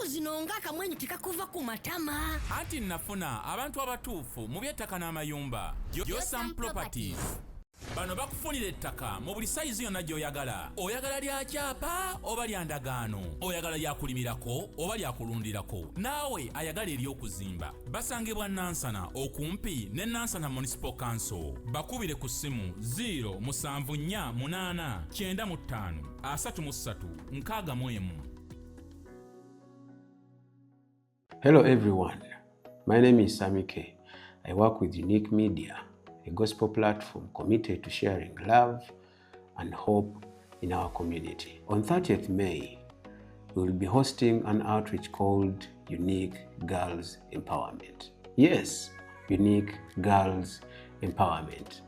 Ennaku zino ng'akamwenyu tekakuva ku matama. Anti nafuna abantu abatuufu mu by'ettaka n'amayumba. Josam Properties. Bano bakufunira ettaka mu buli sayizi yonna gy'oyagala. Oyagala lya kyapa oba lya ndagaano? Oyagala lya kulimirako oba lya kulundirako? Naawe ayagala ery'okuzimba. Basangibwa Nansana okumpi ne Nansana Municipal Council. Bakubire ku ssimu 0748 95 33 61. Hello everyone, my name is Sammy K. I work with Unique Media, a gospel platform committed to sharing love and hope in our community. On 30th May, we will be hosting an outreach called Unique Girls Empowerment. Yes, Unique Girls Empowerment.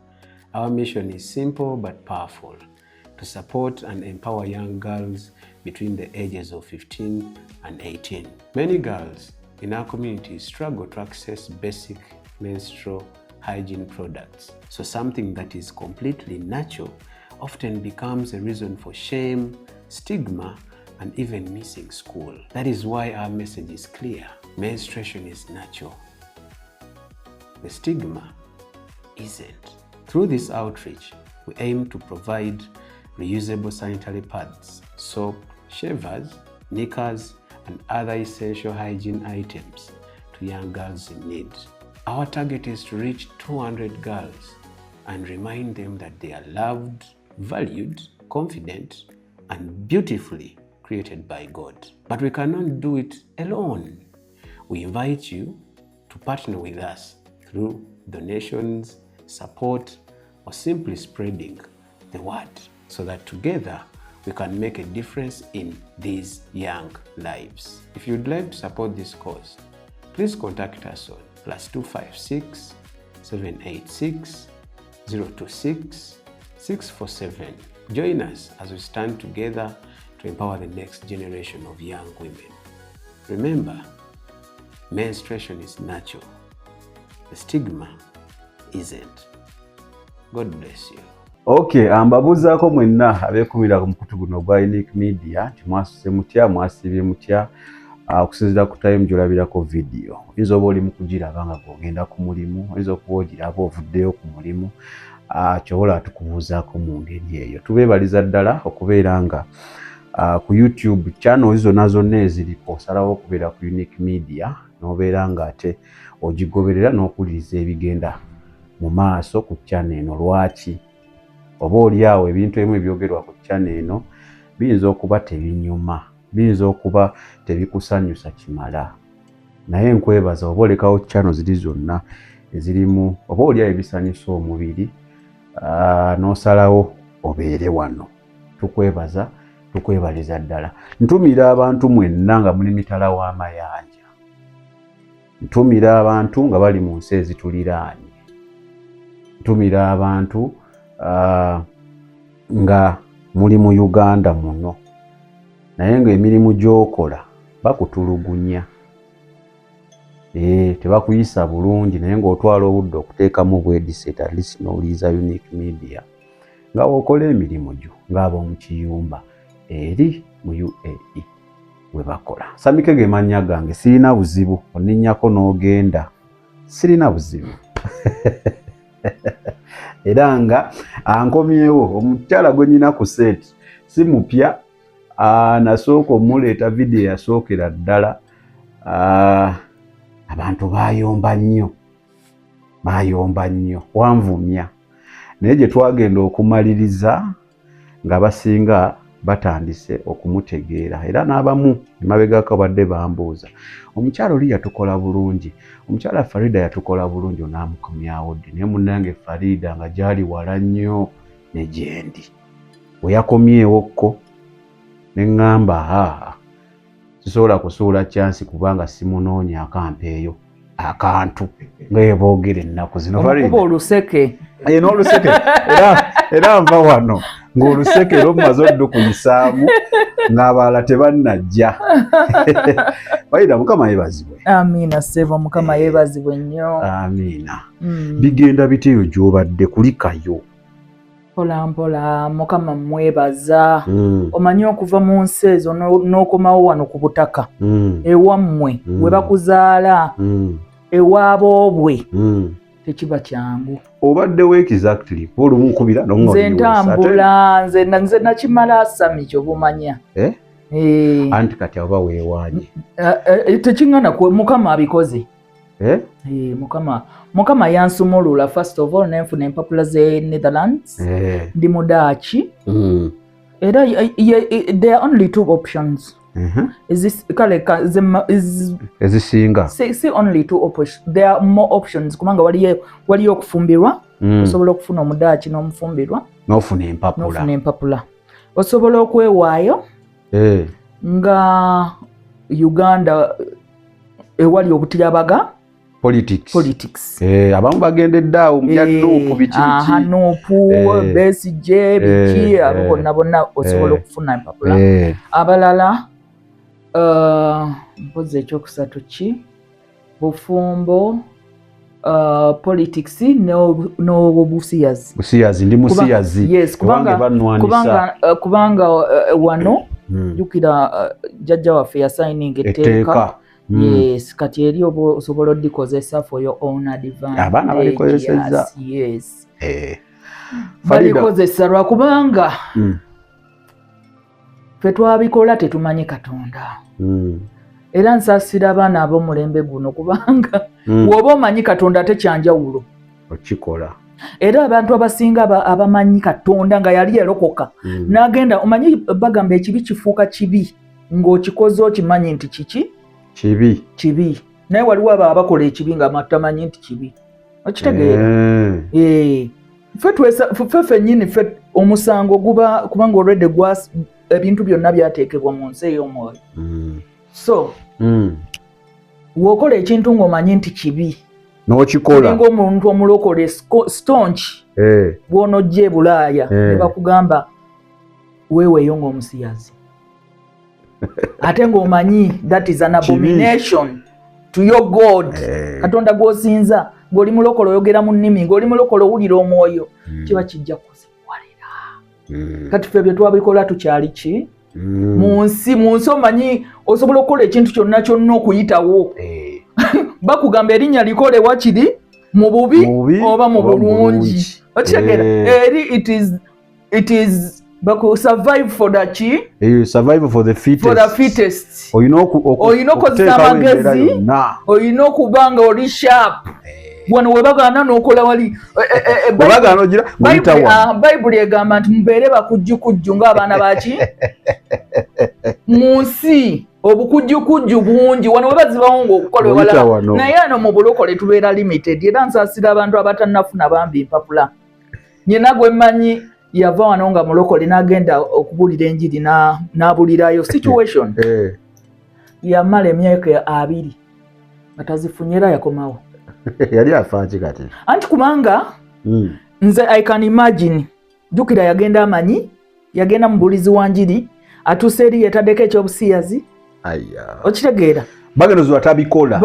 Our mission is simple but powerful: to support and empower young girls between the ages of 15 and 18. Many girls in our community struggle to access basic menstrual hygiene products. So something that is completely natural often becomes a reason for shame, stigma, and even missing school. That is why our message is clear. Menstruation is natural. The stigma isn't. Through this outreach, we aim to provide reusable sanitary pads, soap, shavers, knickers, and other essential hygiene items to young girls in need. Our target is to reach 200 girls and remind them that they are loved, valued, confident, and beautifully created by God. But we cannot do it alone. We invite you to partner with us through donations, support, or simply spreading the word so that together we can make a difference in these young lives. If you'd like to support this cause, please contact us on +256 786 026 647. Join us as we stand together to empower the next generation of young women. Remember, menstruation is natural. The stigma isn't. God bless you. Okay, mbabuuzaako mwenna abeekumira ku mukutu guno ogwa Unique Media nti mwasuse mutya, mwasiibye mutya? Okusinziira ku time gy'olabirako vidiyo, oyinza oba oli mu kugiraba nga gw'ogenda ku mulimu, oyinza okuba ogiraba ovuddeyo ku mulimu. Kyobola tukubuuzaako mu ngeri eyo. Tubeebaliza ddala okubeera nga ku YouTube channel zonna zonna eziriko osalawo okubeera ku Unique Media n'obeera nga ate ogigoberera n'okuwuliriza ebigenda mu maaso ku channel eno. Lwaki oba oli awo ebintu ebimu ebyogerwa ku channel eno biyinza okuba tebinyuma, biyinza okuba tebikusanyusa kimala, naye nkwebaza oba olekawo channel ziri zonna ezirimu oba oli awo ebisanyusa omubiri, n'osalawo obeere wano. Tukwebaza, tukwebaliza ddala. Ntumira abantu mwenna nga muli mitala w'amayanja, ntumira abantu nga bali mu nsi ezituliraanye, ntumira abantu nga muli mu Uganda muno naye ng'emirimu gy'okola bakutulugunya, tebakuyisa bulungi, naye ng'otwala obudde okuteekamu bwediset, at least n'owuliriza Unique Media nga w'okola emirimu gyo ng'ab'omu kiyumba eri mu UAE we bakola. Samike ge mannya gange, sirina buzibu, oninnyako n'ogenda, sirina buzibu. Era nga ankomyewo omukyala gwe nyina ku set si mupya. Nasooka omuleeta vidiyo yasookera ddala, abantu bayomba nnyo, bayomba nnyo, wanvumya, naye gye twagenda okumaliriza nga basinga batandise okumutegeera, era n'abamu emabegako badde bambuuza, omukyala oli yatukola bulungi, omukyala Farida yatukola bulungi, onaamukomyawo ddi? Naye munnange Farida nga gyali wala nnyo ne gyendi, we yakomyewokko ne ŋŋamba, aa, sisobola kusuula chance kubanga simunoonya akampeeyo akantu nga yeboogera ennaku zino. Omukuba oluseke. N'oluseke era nva wano ng'oluseke era omumaze oddukuyisaamu ng'abalala tebannajja. Farida, Mukama yeebazibwe. Amiina ssebo, Mukama yeebazibwe nnyo. Amiina. Bigenda biteeyo gy'obadde? Kulikayo. Mpola mpola, Mukama mwebaza. Omanyi okuva mu nsi ezo n'okomawo wano ku butaka ewammwe we bakuzaala, ewaboobwe, tekiba kyangu. Obaddewo exactly olumu nkubira. Nze ntambula, nze nakimala, Sami, kyobumanya. Eh? Eh. Anti kati oba weewaanye. Tekiŋŋana, Mukama abikoze. Eh? Mukama yansumulula. First of all, nenfuna empapula ze Netherlands. Ndi mudaaki. Era there are only two options. Kale Ezisinga. Si only two options, there are more options, kubanga waliyo okufumbirwa. Osobola okufuna omudaaki n'omufumbirwa. N'ofuna empapula. N'ofuna empapula. Osobola okwewaayo nga Uganda ewali obutyabaga. Politics. Politics. Abamu bagendedde awo mu bya NUP, biki biki. NUP, Besigye, biki, abo bonna bonna osobola okufuna empapula. Abalala, mpozi ekyokusatu ki, bufumbo, politics n'obusiyazi. Busiyazi, ndi musiyazi. Yes, kubanga banwanisa. Kubanga wano jjukira, jjajja waffe yasayininga etteeka. Etteeka. Yes, kati eri oba osobola odikozesa for your own advantage. Abaana balikozesezza. Yes. Farida. Balikozesa lwakubanga ffe twabikola tetumanyi Katonda. Era nsaasira abaana ab'omulembe guno, kubanga bw'oba omanyi Katonda tekyanjawulo. Okikola. Era abantu abasinga abamanyi Katonda nga yali erokoka n'agenda, omanyi bagamba ekibi kifuuka kibi ng'okikoze okimanyi nti kiki? Kibi. Kibi. Naye waliwo abo abakola ekibi nga tamanyi nti kibi, okitegeera? Eh. Eh, ffe ffennyini, ffe omusango guba kubanga olwedde ebintu byonna byateekebwa mu nsi ey'omwoyo. So w'okola ekintu ng'omanyi nti kibi, n'okikola, nga omuntu omulokole staunch, bw'onojja e Bulaaya ne bakugamba weeweeyo ng'omusiyazi, ate ng'omanyi that is an abomination to your God, Katonda gw'osinza, ng'oli mulokole, oyogera mu nnimi, ng'oli mulokole, owulira omwoyo, kiba kijja kuzibuwalira. Kati ffe bye twabikola tukyali ki? Mu nsi. Mu nsi omanyi osobola okukola ekintu kyonna kyonna okuyitawo. Bakugamba erinnya likole wakiri mu bubi Mu bubi oba mu oba mu bulungi. bulungi. Okitegeera? Eri it is baku survive for the ki? Survival for the fittest. For the fittest. Olina Olina okukozesa okuteekawo embeera amagezi. yonna. Olina okuba nga oli sharp. Wano webagaana n'okola wali. Bwebagaana ogira ng'oyita wano. Bayibuli egamba nti mubeere bakujjukujju ng'abaana baki mu nsi. Obukujjukujju bungi wano, webazibawo ng'okukola Oyita ewalala. wano. Naye ano mu bulokole tubeera limited. Era nsaasira abantu abatannafuna bambi empapula. Nyina gwe mmanyi yava wano nga mulokole n'agenda okubuulira enjiri n'abulirayo situation. Yamala emyaka 20 nga tazifunye, era yakomawo. Yali afaaki kati? Anti kubanga nze I can imagine, jjukira yagenda amanyi yagenda mu bulizi wa njiri, atuuse eri yetaddeko ekyobusiyazi. Aya. Okitegeera? Bagenda zuula tabikola.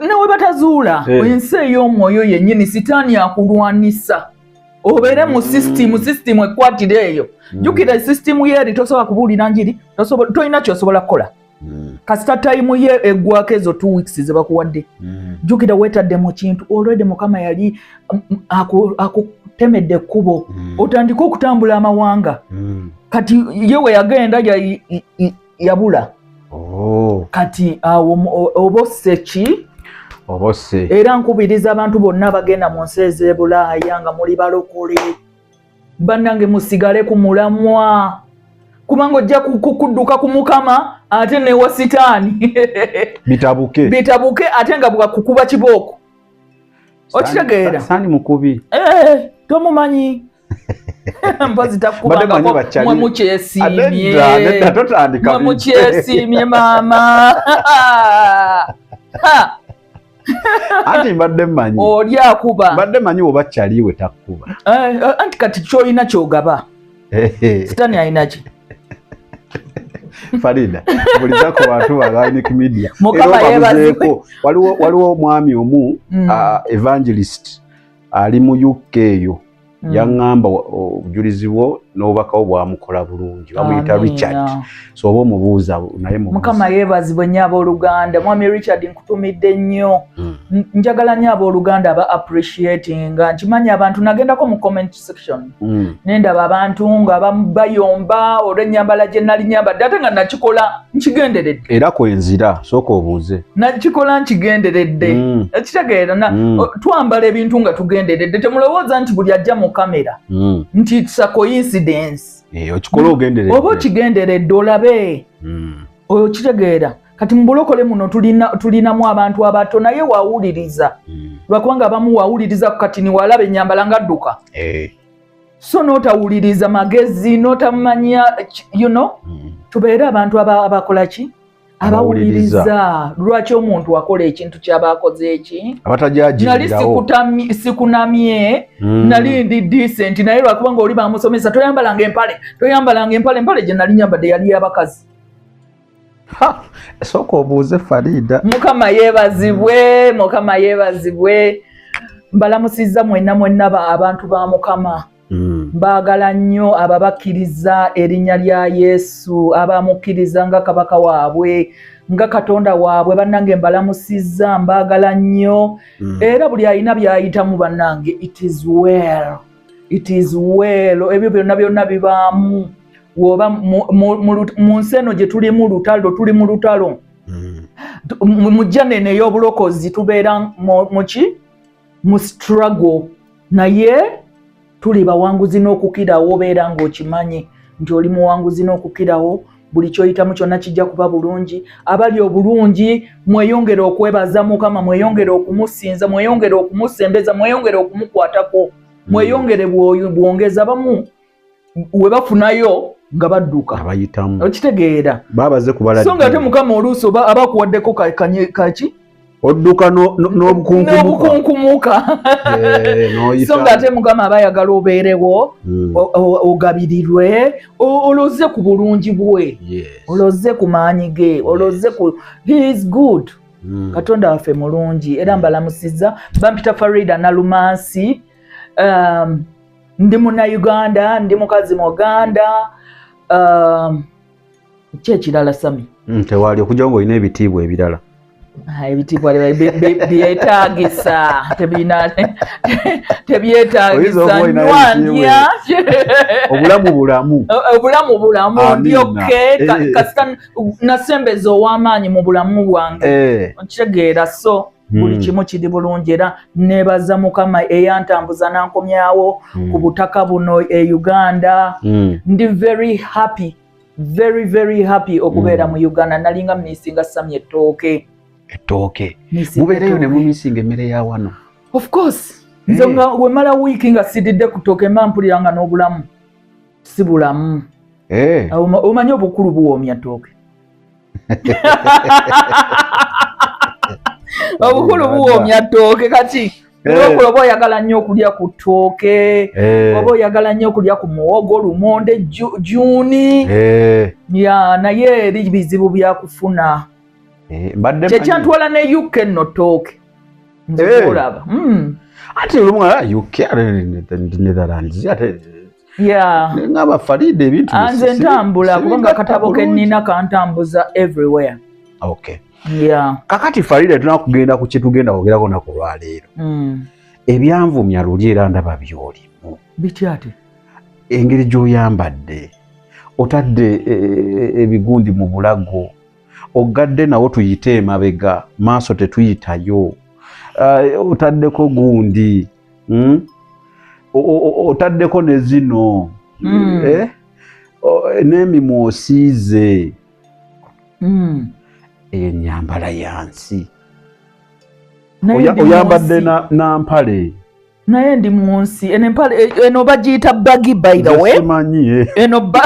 Nawe batazuula. Ensi ey'omwoyo yennyini, sitaani akulwanisa obeere mu sisitimu, sisitimu ekwatira eyo. Jjukira sisitimu ye eri tosobola kubuulira njiri, tolina kyosobola kukola. Kasita time ye eggwako, ezo 2 weeks ze bakuwadde, jjukira weetadde mu kintu olwedde. Mukama yali akutemedde ekkubo otandike okutambula amawanga. Kati ye we yagenda yabula. Oh, Kati awo oba osse ki? Oba osse. Era nkubiriza abantu bonna abagenda mu nsi ez'ebulaaya nga muli balokole bannange, musigale ku mulamwa, kubanga ojja kudduka ku Mukama ate newa sitaani. Bitabuke. Bitabuke, ate nga bwakukuba kibooko, okitegeera? Sitaani mukubi. Eh, tomumanyi, mpozi Mbadde manyi takubangako. bakyali- Mwe mukyesiimye. Nedda, nedda, totandika. Mwe mukyesiimye, maama. Ha, Anti mbadde mmanyi. Oli akuba. Mbadde mmanyi oba kyaliwe takkuba. Eh, anti kati kyolina kyogaba, sitaani alina ki? Farida, buliza ku bantu ba Unique Media. Mukama Era yeebazibwe. obabuzeeko. Waliwo omwami omu, evangelist, ali mu UK eyo. Yaŋŋamba obujulizi bwo n'obubaka bwo bwamukola bulungi. Bamuyita Richard, so oba omubuuza naye. Mukama yeebazibwe nnyo, abooluganda. Mwami Richard, nkutumidde nnyo. Njagala nnyo abooluganda aba appreciatinga. Nkimanyi abantu, nagendako mu comment section nendaba abantu nga bayomba olw'ennyambala gye nali nyambadde, ate nga nakikola nkigenderedde. Era kwenzira, sooka obuuze. Nakikola nkigenderedde. Ekitegeera, twambala ebintu nga tugenderedde. Temulowooza nti buli ajja mu kamera nti it's a coincidence. Eh, okikola ogenderedde. Oba okigenderedde olabe. Okitegeera, kati mu bulokole muno tulinamu abantu abato, naye wawuliriza, lwakubanga abamu wawuliriza kati niwalaba ennyambala nga dduka. So n'otawuliriza magezi n'otamanya, tubeere abantu abakola ki? Abawuliriza. Lwaki omuntu akola ekintu kyaba akoze eki? Nali sikunamye, nali ndi decent, naye lwakubanga oli bamusomesa toyambalanga empale, toyambalanga empale. Empale gye nali nyambadde yali y'abakazi. Sooka obuuze Farida. Mukama yeebazibwe, Mukama yeebazibwe. Mbalamusizza mwenna mwenna abantu ba Mukama. Mbaagala nnyo ababakkiriza erinnya lya Yesu, abamukkiriza nga kabaka waabwe, nga Katonda waabwe. Bannange, mbalamusizza, mbaagala nnyo. Era buli alina by'ayitamu, bannange, it is well, it is well. Ebyo byonna byonna bibaamu. Woba mu nsi eno gye tulimu lutalo, tuli mu lutalo. Mu journey ey'obulokozi tubeera muki? Mu struggle, naye tuli bawanguzi n'okukirawo. Obeera ng'okimanyi nti oli muwanguzi n'okukirawo. Buli kyoyitamu kyonna kijja kuba bulungi. Abali obulungi, mweyongere okwebaza Mukama, mweyongere okumusinza, mweyongere okumusembeza, mweyongere okumukwatako, mweyongere bwongeza. Abamu we bafunayo nga badduka. Abayitamu. Okitegeera? Babaze kubala. So nga ate Mukama oluusi oba abakuwaddeko kaki? Odduka n'obukunkumuka. N'obukunkumuka. Eh, so nga ate Mukama aba ayagala obeerewo, ogabirirwe, oloze ku bulungi bwe, oloze ku maanyi ge, oloze ku he is good. Katonda waffe mulungi. Era mbalamusizza. Bampita Farida Nalumansi, ndi Munnayuganda, ndi mukazi Muganda. Ki ekirala, Sami? Tewali, okujja nga olina ebitiibwa ebirala. Ah, ebitiibwa byetaagisa, tebina, Oyinza okuba tebyetaagisa. olinayo Nywa, ebitiibwa. ndya. Obulamu bulamu. Obulamu bulamu, Amiina. ndyoke kasita nasembeza ow'amaanyi mu bulamu bwange. Okitegeera? So buli kimu kiri bulungi, era nebaza Mukama eyantambuza nankomyawo ku butaka buno e Uganda. Ndi very happy, very very happy okubeera mu Uganda. Nalinga missinga, Sami, ettooke. Ettooke. Missinga Mubeereyo ne ettooke. mumissinga emmere ya wano. Of course. Nze nga wemala wiiki nga siridde ku ttooke, mba mpulira nga n'obulamu si bulamu. Omanyi obukulu buwoomya ttooke, obukulu buwoomya ttooke. Kati olwokuba oba oyagala nnyo okulya ku ttooke, oba oyagala nnyo okulya ku muwogo, lumonde, juuni. Ya, naye eri bizibu byakufuna. Mbadde Kyekyantwala ne UK nno, ttooke. Nze olaba. Ate olumu UK, ate Netherlands, ate ngamba Farida ebintu Nze ntambula kubanga akatabo ke nnina kantambuza everywhere. Okay. Yeah. Kakati Farida, tulina kugenda ku kyetugenda kwogerako olunaku olwaleero. Ebyanvumya luli era ndaba byolimu. Bitya ate? Engeri gy'oyambadde, otadde ebigundi mu bulago, ogadde nawo tuyite emabega, maaso tetuyitayo. Otaddeko gundi, Otaddeko ne zino, Eh? N'emimwa osiize. Eyo ennyambala ya nsi. Naye ndi mu Oyambadde nsi. na mpale. Naye ndi mu nsi. Eno empale eno bagiyita baggy, by the way. Simanyi, eh. Eno ba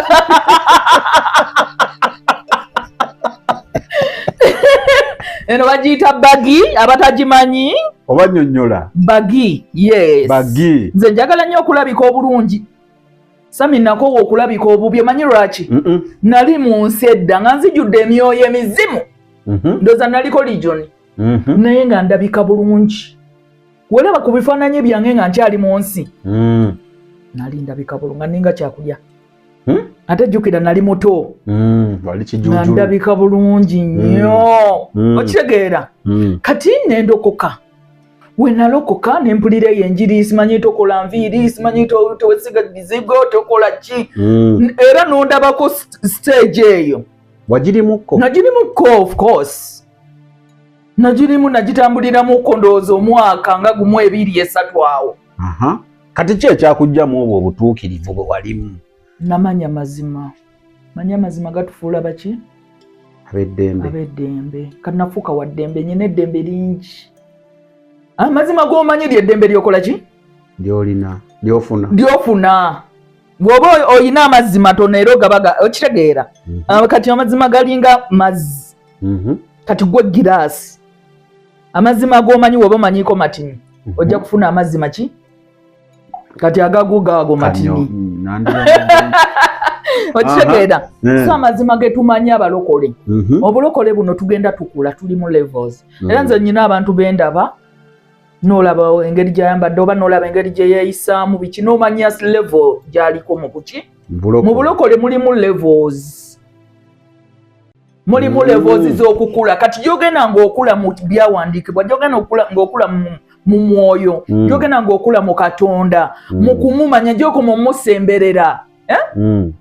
eno bagiyita baggy, abatagimanyi. Oba nnyonnyola. Baggy, yes. Baggy. Nze njagala nnyo okulabika obulungi, Sami. Nakoowa okulabika obubi. Omanyi lwaki? Mm-mm. Nali mu nsi edda nga nzijudde emyoyo emizimu. Ndowooza naliko legion. Naye nga ndabika bulungi. Welaba ku bifaananyi byange nga nkyali mu nsi. Nali ndabika bulungi nga ninga kyakulya. Ate jjukira nali muto. Nga ndabika bulungi nnyo. Okitegeera? Kati nendokoka. We nalokoka ne mpulira eyo enjiri, simanyi tokola nviiri, simanyi towesiga bizigo, tokola ki. Era n'ondabako stage eyo. Wagirimukko? Nagirimukko, of course. Nagirimu, nagitambuliramuko ndowooza omwaka nga 1, 2, 3 awo. Kati ki ekyakugyamu obwo obutuukirivu bwe walimu? Namanya mazima. Manya amazima gatufuula baki? Ab'eddembe. Ab'eddembe. Kati nafuuka wa ddembe, nnyina eddembe lingi. Amazima g'omanyi ly'eddembe ly'okola ki? Ly'olina, ly'ofuna. Ly'ofuna. Bw'oba olina amazzi matono era ogabaga, okitegeera. Kati amazima galinga mazzi. Kati gwe giraasi. Amazima g'omanyi bw'oba omanyiiko matini, ojja kufuna amazzi maki? Kati agago gaago matini. Okitegeera? So amazima ge tumanyi abalokole. Obulokole buno tugenda tukula, tuli mu levels. Era nze nnyina abantu bendaba, n'olaba engeri gy'ayambadde oba n'olaba engeri gye yeeyisaamu biki, n'omanya level gy'aliko mu kuki? Mu bulokole mulimu levels. Mulimu levels z'okukula. Kati gy'ogenda ng'okula mu byawandiikibwa, gy'ogenda ng'okula mu mwoyo, gy'ogenda ng'okula mu Katonda, mu kumumanya, gy'okoma omusemberera,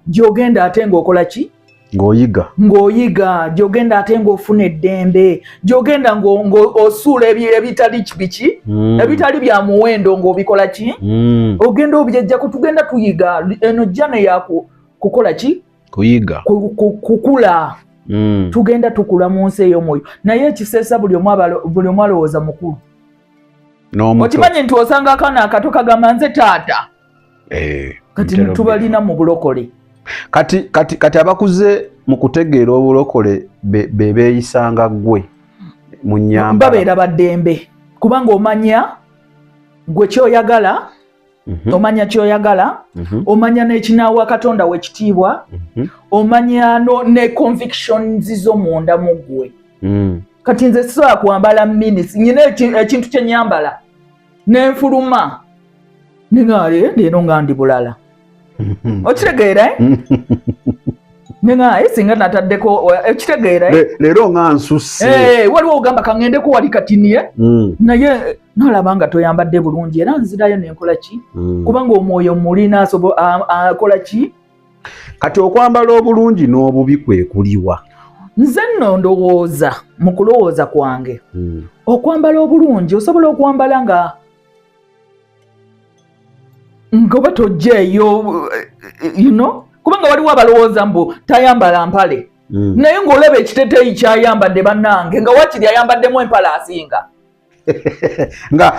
gy'ogenda ate ng'okola ki? Ng'oyiga. Ng'oyiga, gy'ogenda ate ng'ofuna eddembe, gy'ogenda ng'osuula ebitali biki, ebitali bya muwendo ng'obikola ki? Ogenda obyejjako, tugenda tuyiga. Eno jjana ya kukola ki? Kuyiga. Kukula. Tugenda tukula mu nsi ey'omwoyo. Naye ekiseesa buli omu alowooza mukulu. Okimanyi nti osanga akaana akato kagamba nze taata. Kati tubalina mu bulokole. Kati abakuze mu kutegeera obulokole be beeyisanga ggwe mu nnyambala. Babeera baddembe kubanga omanya gwe ky'oyagala, omanya ky'oyagala, omanya n'ekinaawa Katonda w'ekitiibwa, omanya ne convictions zo munda mu ggwe. Kati nze sisobola kwambala minis, nnyina ekintu kye nnyambala nenfuluma ninga leero nga ndi bulala. Okitegeera? Ninga singa nataddeko, okitegeera? Leero nga nsusse. Waliwo ogamba kaŋŋendeko wali katini, naye nalaba nga toyambadde bulungi era nzirayo nenkola ki? Kubanga omwoyo mulina akola ki? Kati okwambala obulungi n'obubi kwe kuliwa? Nze nno ndowooza mu kulowooza kwange, okwambala obulungi osobola okwambala nga oba tojjeeyo, you know, kubanga waliwo abalowooza mbu tayambala mpale, naye ng'olaba ekiteteeyi kyayambadde bannange nga wakiri ayambaddemu empale asinga.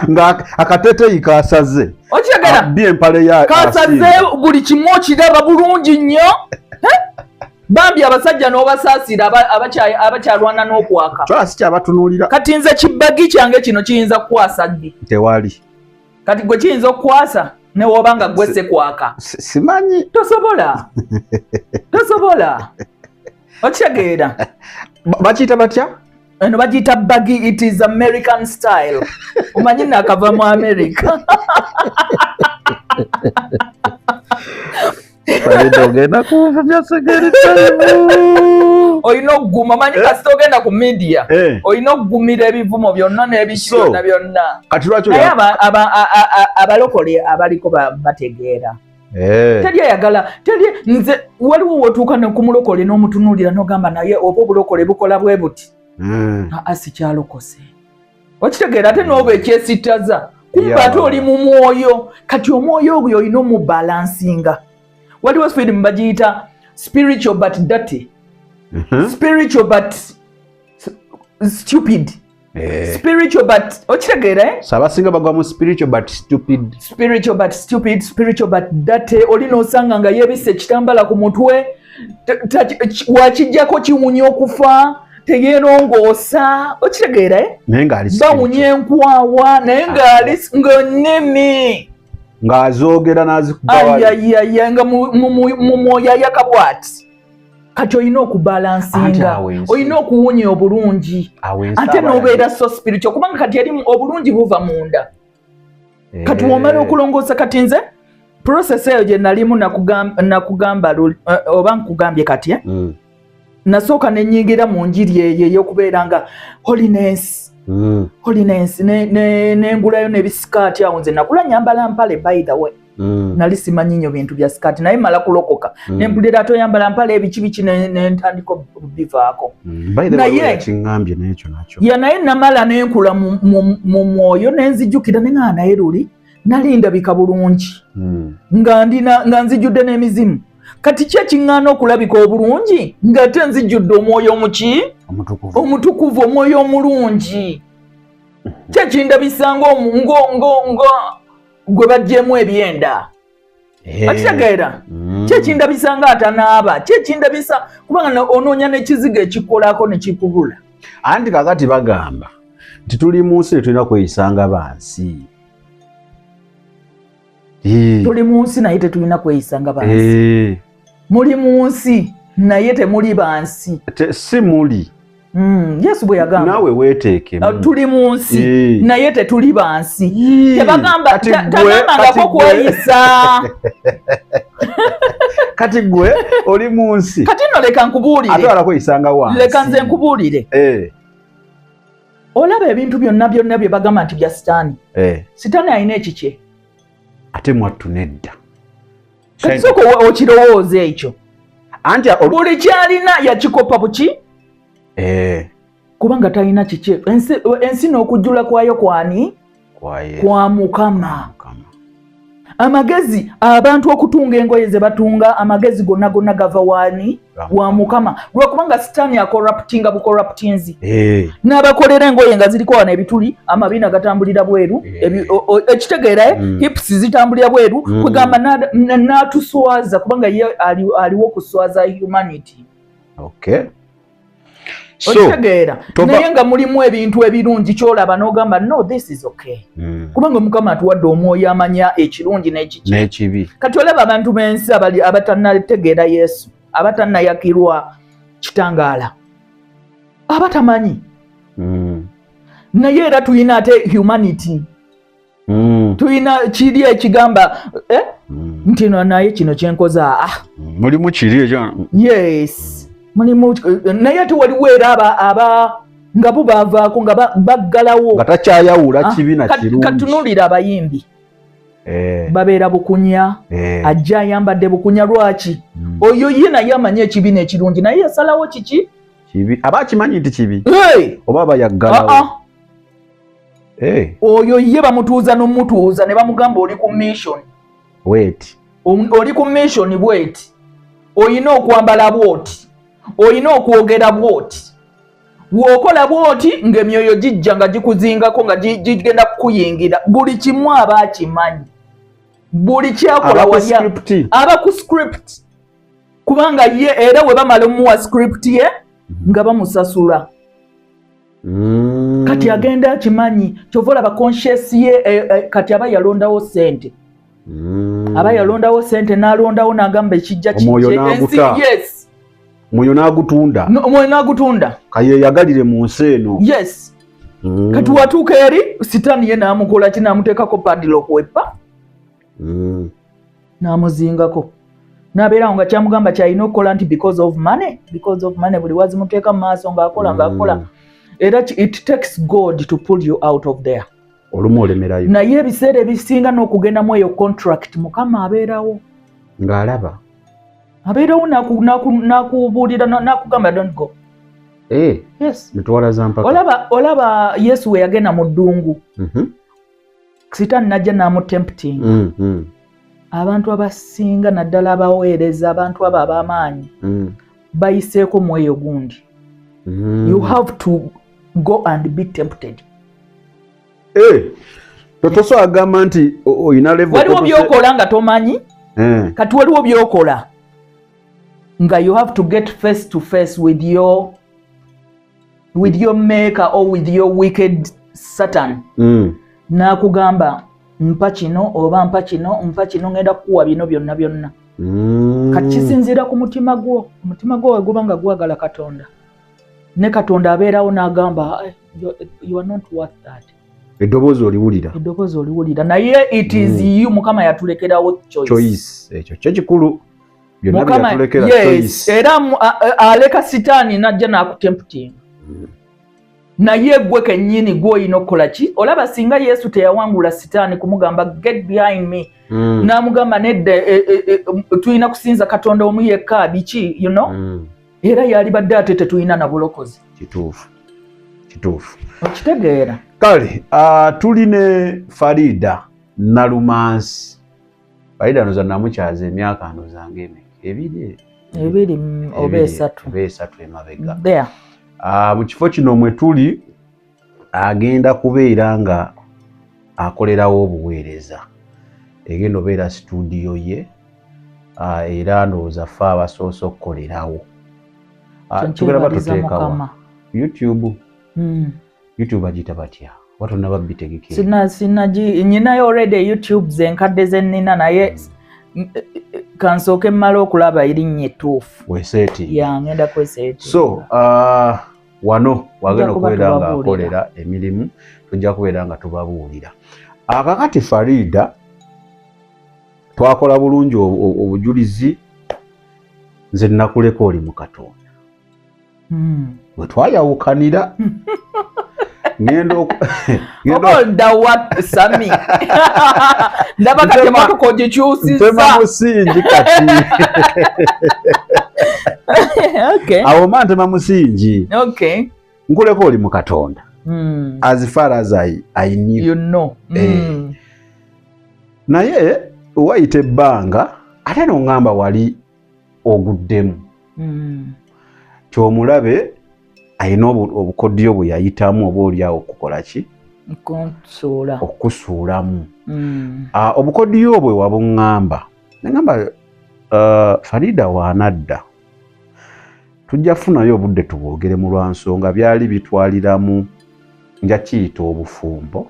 Nga akateteeyi kasaze. Okitegeera? Empale ya kasaze, buli kimu okiraba bulungi nnyo. Bambi abasajja n'obasaasira abakyalwana n'okwaka. Kyasi kyabatunuulira. Kati nze kibagi kyange kino kiyinza kukwasa ddi? Tewali. Kati gwe kiyinza okukwasa ne woba nga gwe sekwaka. Simanyi. Tosobola. Tosobola. Okitegeera? Bakiyita batya? Eno bagiyita baggy, it is American style. Omanyi nakava mu America. Ogenda kunvumya segeritayimu. Olina okuguma, omanyi kasita ogenda ku media, olina okugumira ebivumo byonna n'ebiki byonna byonna. Kati lwaki Naye abalokole abaliko bategeera. Teri ayagala, teri nze waliwo wotuuka ne ku mulokole n'omutunuulira n'ogamba naye oba obulokole bukola bwe buti. Aa sikyalokose. Okitegeera ate n'oba ekyesittaza. Kumbe ate oli mu mwoyo. Kati omwoyo ogwo olina omubalansinga. Waliwo firimu bagiyita spiritual but dirty. Spiritual but stupid. Spiritual but okitegeera? So abasinga bagwa mu spiritual but stupid. Spiritual but stupid, spiritual but dirty. Oli n'osanga nga yeebisse ekitambala ku mutwe, wakijjako kiwunya okufa, teyeerongoosa. Okitegeera? Naye ng'ali bawunya enkwawa naye ng'ali ng'ennimi. Ng'azoogera n'azikuba wali. Ayayaya, nga mu mwoyo ayaka bw'ati. Kati olina okubalansinga, olina okuwunya obulungi, ate n'obeera so spiritual, kubanga kati eri obulungi buva munda. Kati womala okulongoosa, kati nze Process eyo gye nalimu nakugamba oba nkugambye kati, eh? Nasooka ne nnyingira mu njiri eyo ey'okubeera nga holiness, holiness, nengulayo n'ebisikaati awo. Nze nakula nyambala mpale, by the way. Nali simanyi nnyo bintu bya sikaati, naye mala kulokoka nempulira ate oyambala mpale, ebiki biki, ne ntandika bivaako. By the way, Naye- kiŋŋambye n'ekyo nakyo. Ya, naye namala nenkula mu mwoyo, nenzijjukira neŋaa, naye luli nali ndabika bulungi nga ndina, nga nzijjudde n'emizimu. Kati ki ekiŋŋaana okulabika obulungi ng'ate nzijjudde omwoyo omuki? Omutukuvu. Omutukuvu, omwoyo omulungi. Ki ekindabisa ngo gwe baggyemu ebyenda? Okitegeera? Ki ekindabisa nga atanaaba? Ki ekindabisa? Kubanga onoonya n'ekizigo ekikolako ne kikubula. Anti kakati bagamba nti tuli mu nsi, tetulina kweyisanga bansi. Tuli mu nsi naye tetulina kweyisa nga bansi. Muli mu nsi naye temuli bansi. Si muli. Yesu bwe yagamba. Naawe weeteekemu. Tuli mu nsi naye tetuli bansi. Tebagamba Kati tagambangako kati kweyisa. Kati gwe oli mu nsi, Kati nno leka ate nkubuulire. wala kweyisanga wansi. Leka nze nkubuulire. Olaba ebintu byonna byonna bye bagamba nti bya Sitaani, Sitaani alina ekikye. Ate mwattu nedda. Kati sooka okirowooza ekyo. Anti Buli kyalina yakikopa buki? Kubanga talina kikye. Ensi n'okujjula kwayo kwani? Kwaye. Kwa Mukama. Mukama. Amagezi abantu okutunga engoye ze batunga, amagezi gonna gonna gava waani? Wa Mukama. Lwakubanga Sitaani acorruptinga bucorruptinzi n'abakolera engoye nga ziriko wano ebituli, amabiina gatambulira bweru, ekitegeera, eh? Hips zitambulira bweru. Kwegamba n'atuswaza, kubanga ye aliwo kuswaza humanity. Okay. So, Okitegeera? Naye nga mulimu ebintu ebirungi kyolaba n'ogamba, "No, this is okay," kubanga Mukama atuwadde omwoyo amanya ekirungi n'ekiki. N'ekibi. Kati olaba abantu b'ensi abali abatannategeera Yesu, abatannayakirwa kitangaala, abatamanyi. Naye era tulina ate humanity. Tulina kiri ekigamba, eh? Nti no, naye kino kyenkoza, ah. Mulimu kiri ekyo. Yes, mulimu, naye ate waliwo era aba nga bo bavaako nga baggalawo. Nga takyayawula Ah, kibi na kirungi. Katunuulira abayimbi. Babeera bukunya. Ajja ayambadde bukunya, lwaki? Oyo ye naye amanyi ekibi n'ekirungi, naye yasalawo kiki? Kibi aba akimanyi nti kibi. Hey! Oba aba yaggalawo. Ah, ah. Oyo ye bamutuuza n'omutuuza ne bamugamba, "Oli ku mission." Wait. Oli ku mission bweti, oyina okwambala bwoti, oyina okwogera bwoti, bw'okola bwoti ng'emyoyo gijja nga gikuzingako, nga gigenda kukuyingira. Buli kimu aba akimanyi, buli kyakola. Aba ku Walya script. Aba ku script, kubanga ye era we bamala omuwa script ye nga bamusasula. Kati agenda akimanyi, kyova olaba conscious ye, kati aba yalondawo sente. Aba yalondawo sente, n'alondawo n'agamba ekijja Omwoyo kijje. n'aguta. Yes. Omwoyo n'agutunda. Omwoyo n'agutunda. Kayeyagalire mu nsi eno. Yes. Kati watuuka eri Sitaani ye n'amukola ki? N'amuteekako padlock wepa, n'amuzingako, n'abeerawo nga kyamugamba kyalina okukola nti because of money, because of money, buli wazimuteeka mu maaso ng'akola, ng'akola. Era it takes God to pull you out of there. Olumu olemerayo. Naye ebiseera ebisinga n'okugendamu eyo contract, Mukama abeerawo. Ng'alaba. Abeerawo n'akubuulira, n'akugamba, "Don't go." Yes. Mitwala za mpaka. Olaba Yesu we yagenda mu ddungu, Sitaani najja n'amutempting. Abantu abasinga, naddala abaweereza, abantu abo ab'amaanyi, bayiseeko mu eyo gundi. You have to go and be tempted. Tosobola agamba nti oyina level. Waliwo byokola nga tomanyi. Kati waliwo byokola nga you have to get face to face with your maker or with your wicked Satan, n'akugamba, "Mpa kino," oba "Mpa kino, mpa kino, ngenda kukuwa bino byonna byonna." Kati kisinziira ku mutima gwo. Omutima gwo we guba nga gwagala Katonda, ne Katonda abeerawo n'agamba, "Eh, you are not worth that." Eddoboozi oliwulira. Eddoboozi oliwulira, naye it is you. Mukama yatulekerawo choice. Choice, ekyo kyo kikulu. Byonna byatulekera choice. Era aleka sitaani najja n'akutemptinga, naye gwe kennyini gw'olina okukola ki? Olaba singa Yesu teyawangula sitaani kumugamba, "Get behind me," n'amugamba, "Nedda, tulina kusinza Katonda omu yekka," biki. Era yalibadde ate tetulina na bulokozi. Kituufu, kituufu. Okitegeera? Kale, tuli ne Farida Nalumansi. Farida noza namukyaza emyaka ndozanga emeka, 2? 2 oba 3. Oba 3 emabega. There. Mu kifo kino mwe tuli agenda kubeera nga akolerawo obuweereza, egenda obeera situdiyo ye, era ndowooza ffe abasoose okukolerawo. Tugenda Kyenkyebaliza batuteekawa Mukama. YouTube. YouTube bagiyita batya? Oba tonnaba bitegekera? Sina nyinayo already YouTube zenkadde zennina, naye kansooke mmale okulaba erinnya ettuufu. Weseeti. Ya, ngenda kweseeti. So wano wagenda kuba okubeera nga tubabuulira. akolera emirimu, tujja kubeera nga tubabuulira. Akakati Farida, twakola bulungi obujulizi. Nze nakuleka oli mu Katonda. Bwe twayawukanira ngenda Oba odda wa, Sami? Ndaba kati emotoka ogikyusizza. Ntema musingi kati. Awo ma ntema musingi. Nkuleka oli mu Katonda, as far as I knew. You know. Eh. Naye wayita ebbanga ate noŋŋamba wali oguddemu. Kyomulabe alina obukodyo bwe yayitamu oba oliawo okukola ki? Kunsuula. Okusuulamu. Obukodyo bwe wabuŋŋamba, neŋŋamba, Farida waanadda tujja funayo obudde tubwogere mu lwansonga byali bitwaliramu, nja kiyita obufumbo.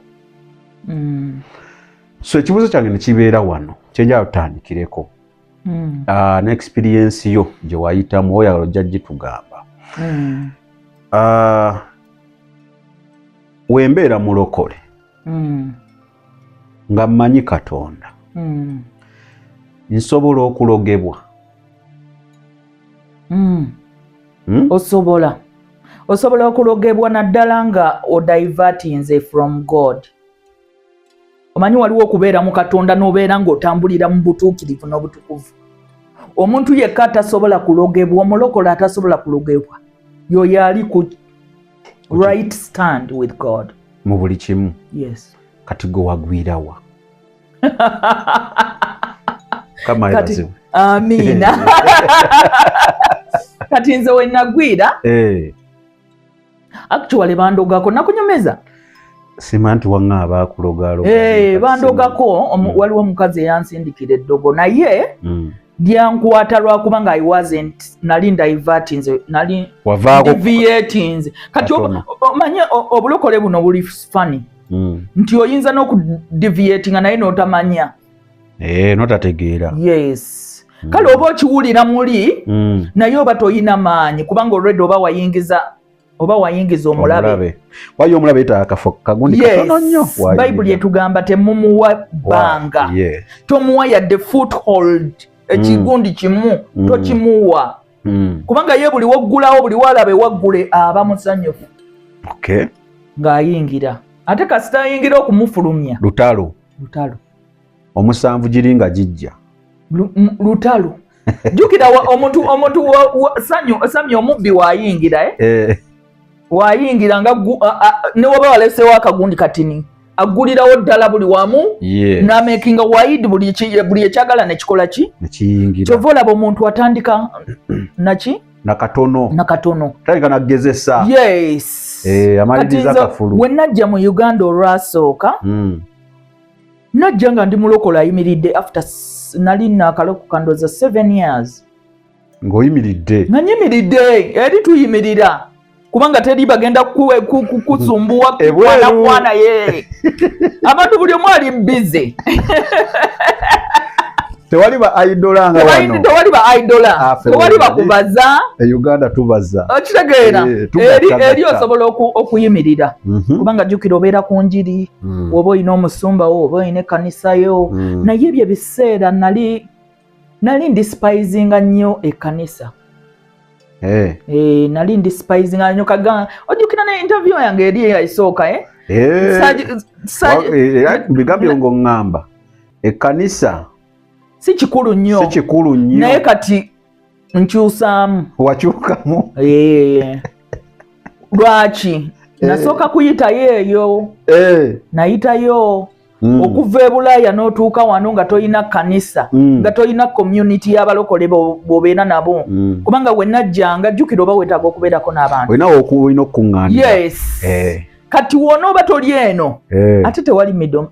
So ekibuuzo kyange ne kibeera wano kyenjala tutandikireko. Ne experience yo gye wayitamu, oyagala ojja gitugamba. Wembeera mulokole nga mmanyi Katonda, nsobola okulogebwa? Hmm? Osobola okulogebwa, naddala nga odivertinze from God. Omanyi waliwo okubeera mu Katonda n'obeera ng'otambulira mu butuukirivu n'obutukuvu. Omuntu yekka atasobola kulogebwa, omulokole atasobola kulogebwa, yoyo ali ku right stand with God. Mu buli kimu. Yes. Kati gwe wagwirawa? Kama yeebazibwe. Amiina. Kati nze wenagwira, actually bandogako, nakunyumeza. Sima nti waŋŋa abaakulogaloga. Eh, bandogako. Waliwo omukazi eyansindikira eddogo, naye lyankwata lwakubanga I wasn't, nali ndivertinze, nali wavaako deviatinze. Kati Katono. omanye obulokole buno buli funny, nti oyinza n'okudeviatinga naye n'otamanya. Eh, notategeera. Yes. Kale oba okiwulira muli, naye oba toyina maanyi, kubanga already oba wayingiza omulabe. Omulabe wayo, omulabe yetaaga akafo kagundi katono nnyo. Yes, Bayibuli etugamba temumuwa bbanga. Tomuwa yadde foothold, ekigundi kimu. Tokimuwa, kubanga ye buli woggulawo, buli walaba ewaggule aba musanyufu. Ng'ayingira, ate kasita ayingira, okumufulumya lutalo. Lutalo. Omusanvu giri nga gijja. Lutalo. Jjukira omuntu sanyu omubbi waayingira, eh? Eh, Waayingira nga ne waba walesewo akagundi katini, aggulirawo ddala buli wamu. N'amakinga wide buli ekyagala nekikola ki? Nekiyingira. Kyova olaba omuntu atandika naki? Nakatono. Nakatono. Tandika nagezesa. Yes. Eh, amaliriza Kati nze kafulu. we najja mu Uganda olwasooka, najja nga ndi mulokole ayimiridde after nali nakalokoka ndowooza 7 years. Ng'oyimiridde. Nga nyimiridde. Eri tuyimirira kubanga teri bagenda kusumbuwa. Ebweru. Kwana ye abantu buli omu ali busy. Tewali ba idola nga wano. Tewali ba idola. Tewali bakubaza. E Uganda tubaza. Okitegeera. Eri osobola okuyimirira. Kubanga jjukira obeera ku njiri, oba olina omusumba wo, oba olina ekkanisa yo. Naye ebyo ebiseera nali ndispisinga nnyo ekkanisa. Nali ndispisinga nnyo kaga. Ojjukira ne interview yange eri eyasooka, eh? Bigambye ng'oŋŋamba ekkanisa si kikulu nnyo. Si kikulu nnyo. Naye kati nkyusaamu. Wakyukamu? Lwaki? Nasooka kuyitayo eyo. Nayitayo. Okuva e Bulaaya n'otuuka wano nga toyina kkanisa, nga toyina community y'abalokole b'obeera nabo. Kubanga we najjanga jjukira oba weetaaga okubeerako n'abantu. Olina olina okukuŋŋaanira. Yes. Kati wonooba toli eno, ate tewali middle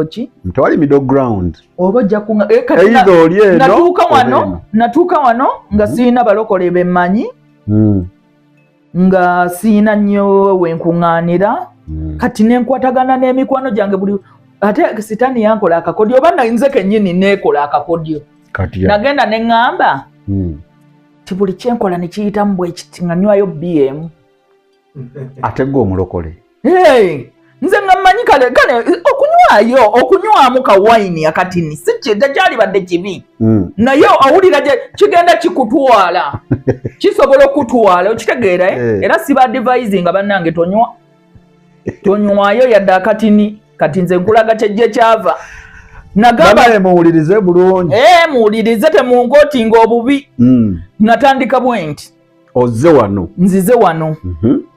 ki? Tewali middle ground. Oba ojja kuŋŋa either oli eno. Natuuka wano nga sirina balokole be mmanyi. Nga sirina nnyo we nkuŋŋaanira. Kati ne nkwatagana n'emikwano gyange buli ate sitaani yankola akakodyo oba nze kennyini neekola akakodyo. Nagenda ne ŋŋamba ti buli kyenkola ne kiyitamu bwe kiti nga nywayo BM. Ate gwe omulokole. Nze nga mmanyi kale okunywayo okunywamu ka wine akatini si tekyalibadde kibi. Naye owulira kigenda kikutwala. Kisobola okutwala okitegeera era siba advising bannange tonywa. Tonywayo yadde akatini kati nze nkulaga kyejje kyava. Nagamba muwulirize bulungi. Muwulirize temunkotinga obubi. Natandika bwe nti. Ozze wano. Nzize wano.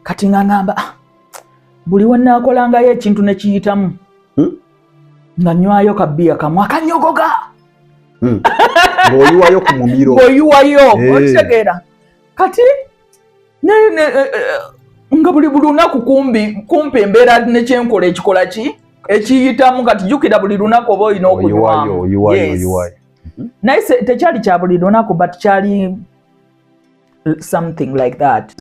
Kati nga ngamba buli we nnaakolangayo ekintu ne kiyitamu. Nga nnywayo kabbiya kamu akanyogoga. Ng'oyiwayo ku mumiro. Ng'oyiwayo, okitegeera. Kati nga buli lunaku kumpi embeera ne kyenkola ekikola ki ekiyitamu kati jjukira buli lunaku oba olina okunywamu. Oyiwayo. Naye tekyali kya buli lunaku but kyali something like that.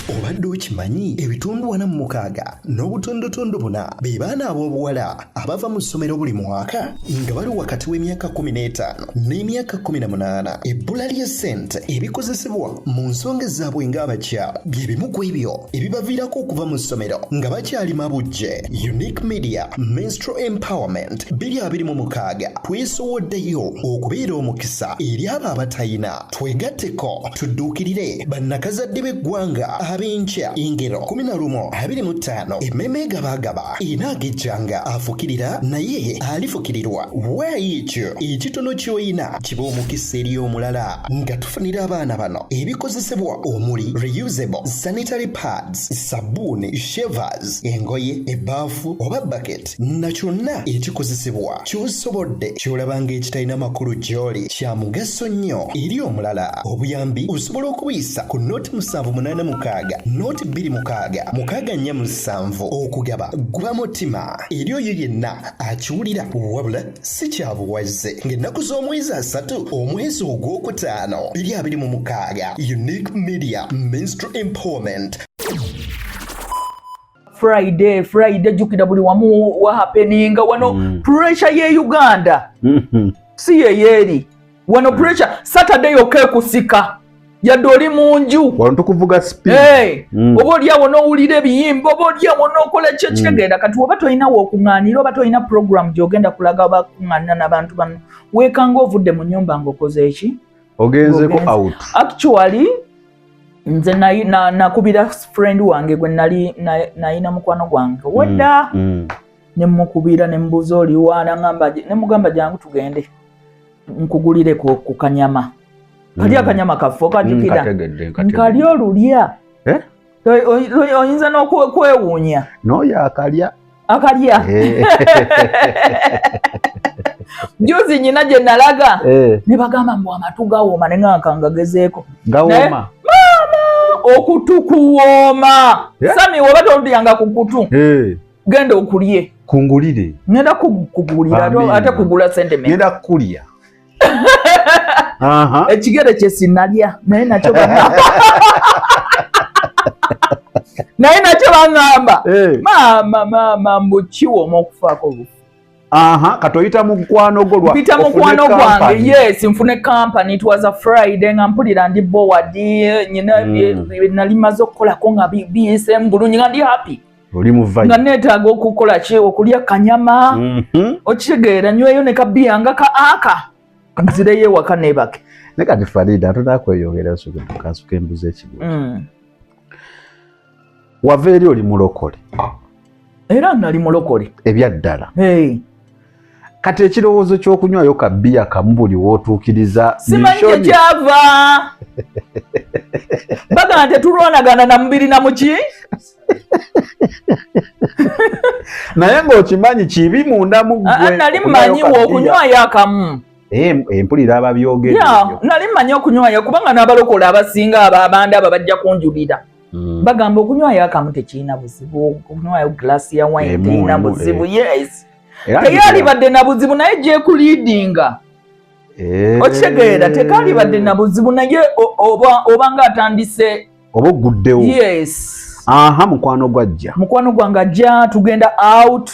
Obadde okimanyi ebitundu 46 n'obutundutundu 4 be baana ab'obuwala abava mu ssomero buli mwaka nga bali wakati w'emyaka 15 n'emyaka 18. Ebbula lya ssente ebikozesebwa mu nsonga zaabwe ng'abakyala bye bimu ku ebyo ebibaviirako okuva mu ssomero nga bakyali mabujje. Unique Media Menstrual Empowerment 2026 twesowoddeyo okubeera omukisa eri abo abatayina. Twegatteko tudduukirire bannakazadde b'eggwanga ab'enkya engero 11:25 emmeeme egabagaba enaagejjanga afukirira naye alifukirirwa. Waayo ekyo ekitono ky'oyina kiba omukisa eri omulala nga tufunira abaana bano ebikozesebwa omuli reusable sanitary pads, sabbuuni, shavers, engoye, ebbaafu oba bucket na kyonna ekikozesebwa ky'osobodde ky'olaba ng'ekitalina makulu gy'oli kya mugaso nnyo eri omulala. Obuyambi osobola okubuyisa ku 0786 026 647. Okugaba guba mutima eri oyo yenna akiwulira wabula si kya buwaze. Ng'ennaku z'omwezi 3 omwezi ogwokutaano 2026. Unique Media Menstrual Empowerment. Friday jjukira buli wamu wa happening wano pressure ye Uganda. Si ye wano pressure Saturday yokka ekusika yadde oli mu nju wano tukuvuga speed. Oba oli awo n'owulira ebiyimba oba oli awo n'okola ki ekitegeera. Kati oba tolina w'okuŋŋaanira oba tolina program gy'ogenda kulaga oba kuŋŋaanira n'abantu bano weekanga ovudde mu nnyumba ng'okoze eki ogenzeko out. Actually nze nakubira friend wange gwe nali nayina mukwano gwange wedda ne mukubira ne mbuuza oliwa ne mugamba jangu tugende nkugulire ku kanyama. Kali akanyama kaffe okajjukira nkali olulya oyinza n'okwewuunya n'oyo akalya akalya. Juzi nyina gye nalaga ne bagamba mbu amatu gawooma ne nga ngagezeeko gawooma maama okutu kuwooma. Sami woba tolyanga ku kutu genda okulye kungulire ngenda kukugulira ate kugula sentiment ngenda kulya. Ekigere kye sinalya naye nakyo naye nakyo baŋŋamba maama mbu kiwooma okufaako obufu. Aha, katoyita mukwano gwo lwa mpita mukwano gwange, yes, nfune company. It was a Friday nga mpulira ndi bored, nyina nali maze okukolako nga biyisemu bulungi, nga ndi happy. Oli muvayi. Nga neetaaga okukola ki, okulya kanyama. Okitegeera, nyweyo ne kabiya nga ka aka, nzireyo ewaka neebake. Ne kati Farida, tonakweyongera, nsuka embuzi ekibuuzo. Wava eri oli mulokole? Era nali mulokole. Ebyaddala. Hey. Kati ekirowoozo ky'okunywayo kabiya kamu buli w'otuukiriza simanyi gye kyava. Bagamba tetulwanagana na mubiri na muki. Naye ng'okimanyi kibi munda mu ggwe. Nali mmanyi okunywayo akamu. Empulira ababyogera. Nali mmanyi okunywayo kubanga n'abalokole abasinga abandi abo bajja kunjulira. Bagamba okunywayo akamu tekirina buzibu, okunywayo glass ya wine terina buzibu. Yes. Teyalibadde na buzibu naye gyekuliidinga. Okitegeera, tekalibadde na buzibu naye obanga atandise oba oguddewo. Yes. Aha, mukwano gwajja. Mukwano gwange ajja, tugenda out,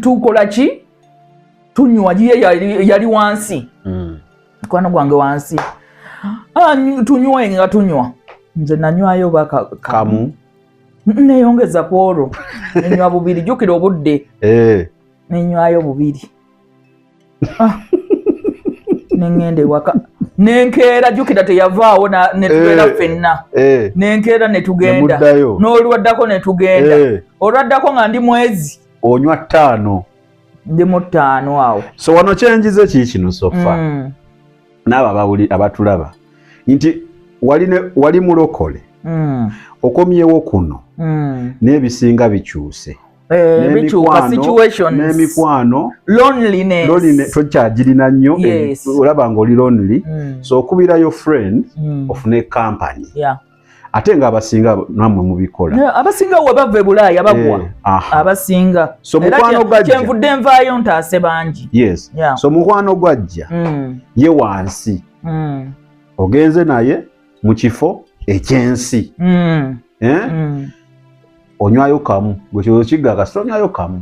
tukola ki, tunywa. Ye yali wansi. Mukwano gwange wansi. Tunywe nga tunywa. Nze nanywayo baka kamu. Neyongeza ku olwo. Nenywa bubiri, jjukira obudde. Nenywayo bubiri. Nengenda ewaka. Nenkeera, jjukira teyavaawo ne tubeera ffenna. Nenkeera ne tugenda. N'olwaddako ne tugenda. Olwaddako nga ndi mwezi. Onywa 5. Ndi mu 5 awo. So wano kyenjize ki kino so far? N'abo abatulaba nti wali mulokole. Okomyewo kuno. N'ebisinga bikyuse. N'emikwano loneliness tokyagirina nnyo, olaba ng'oli lonely. So okubirayo friend ofune company. Ate nga abasinga nammwe mubikola. Abasinga we bava e Bulaaya bagwa. Abasinga. So mukwano gwajja. Kyenvudde nvaayo ntaase bangi. Yes. So mukwano gwajja ye wansi. Ogenze naye mu kifo ekyensi. Onywayo kamu, gwe kirowoozo kigga kasita onywayo kamu.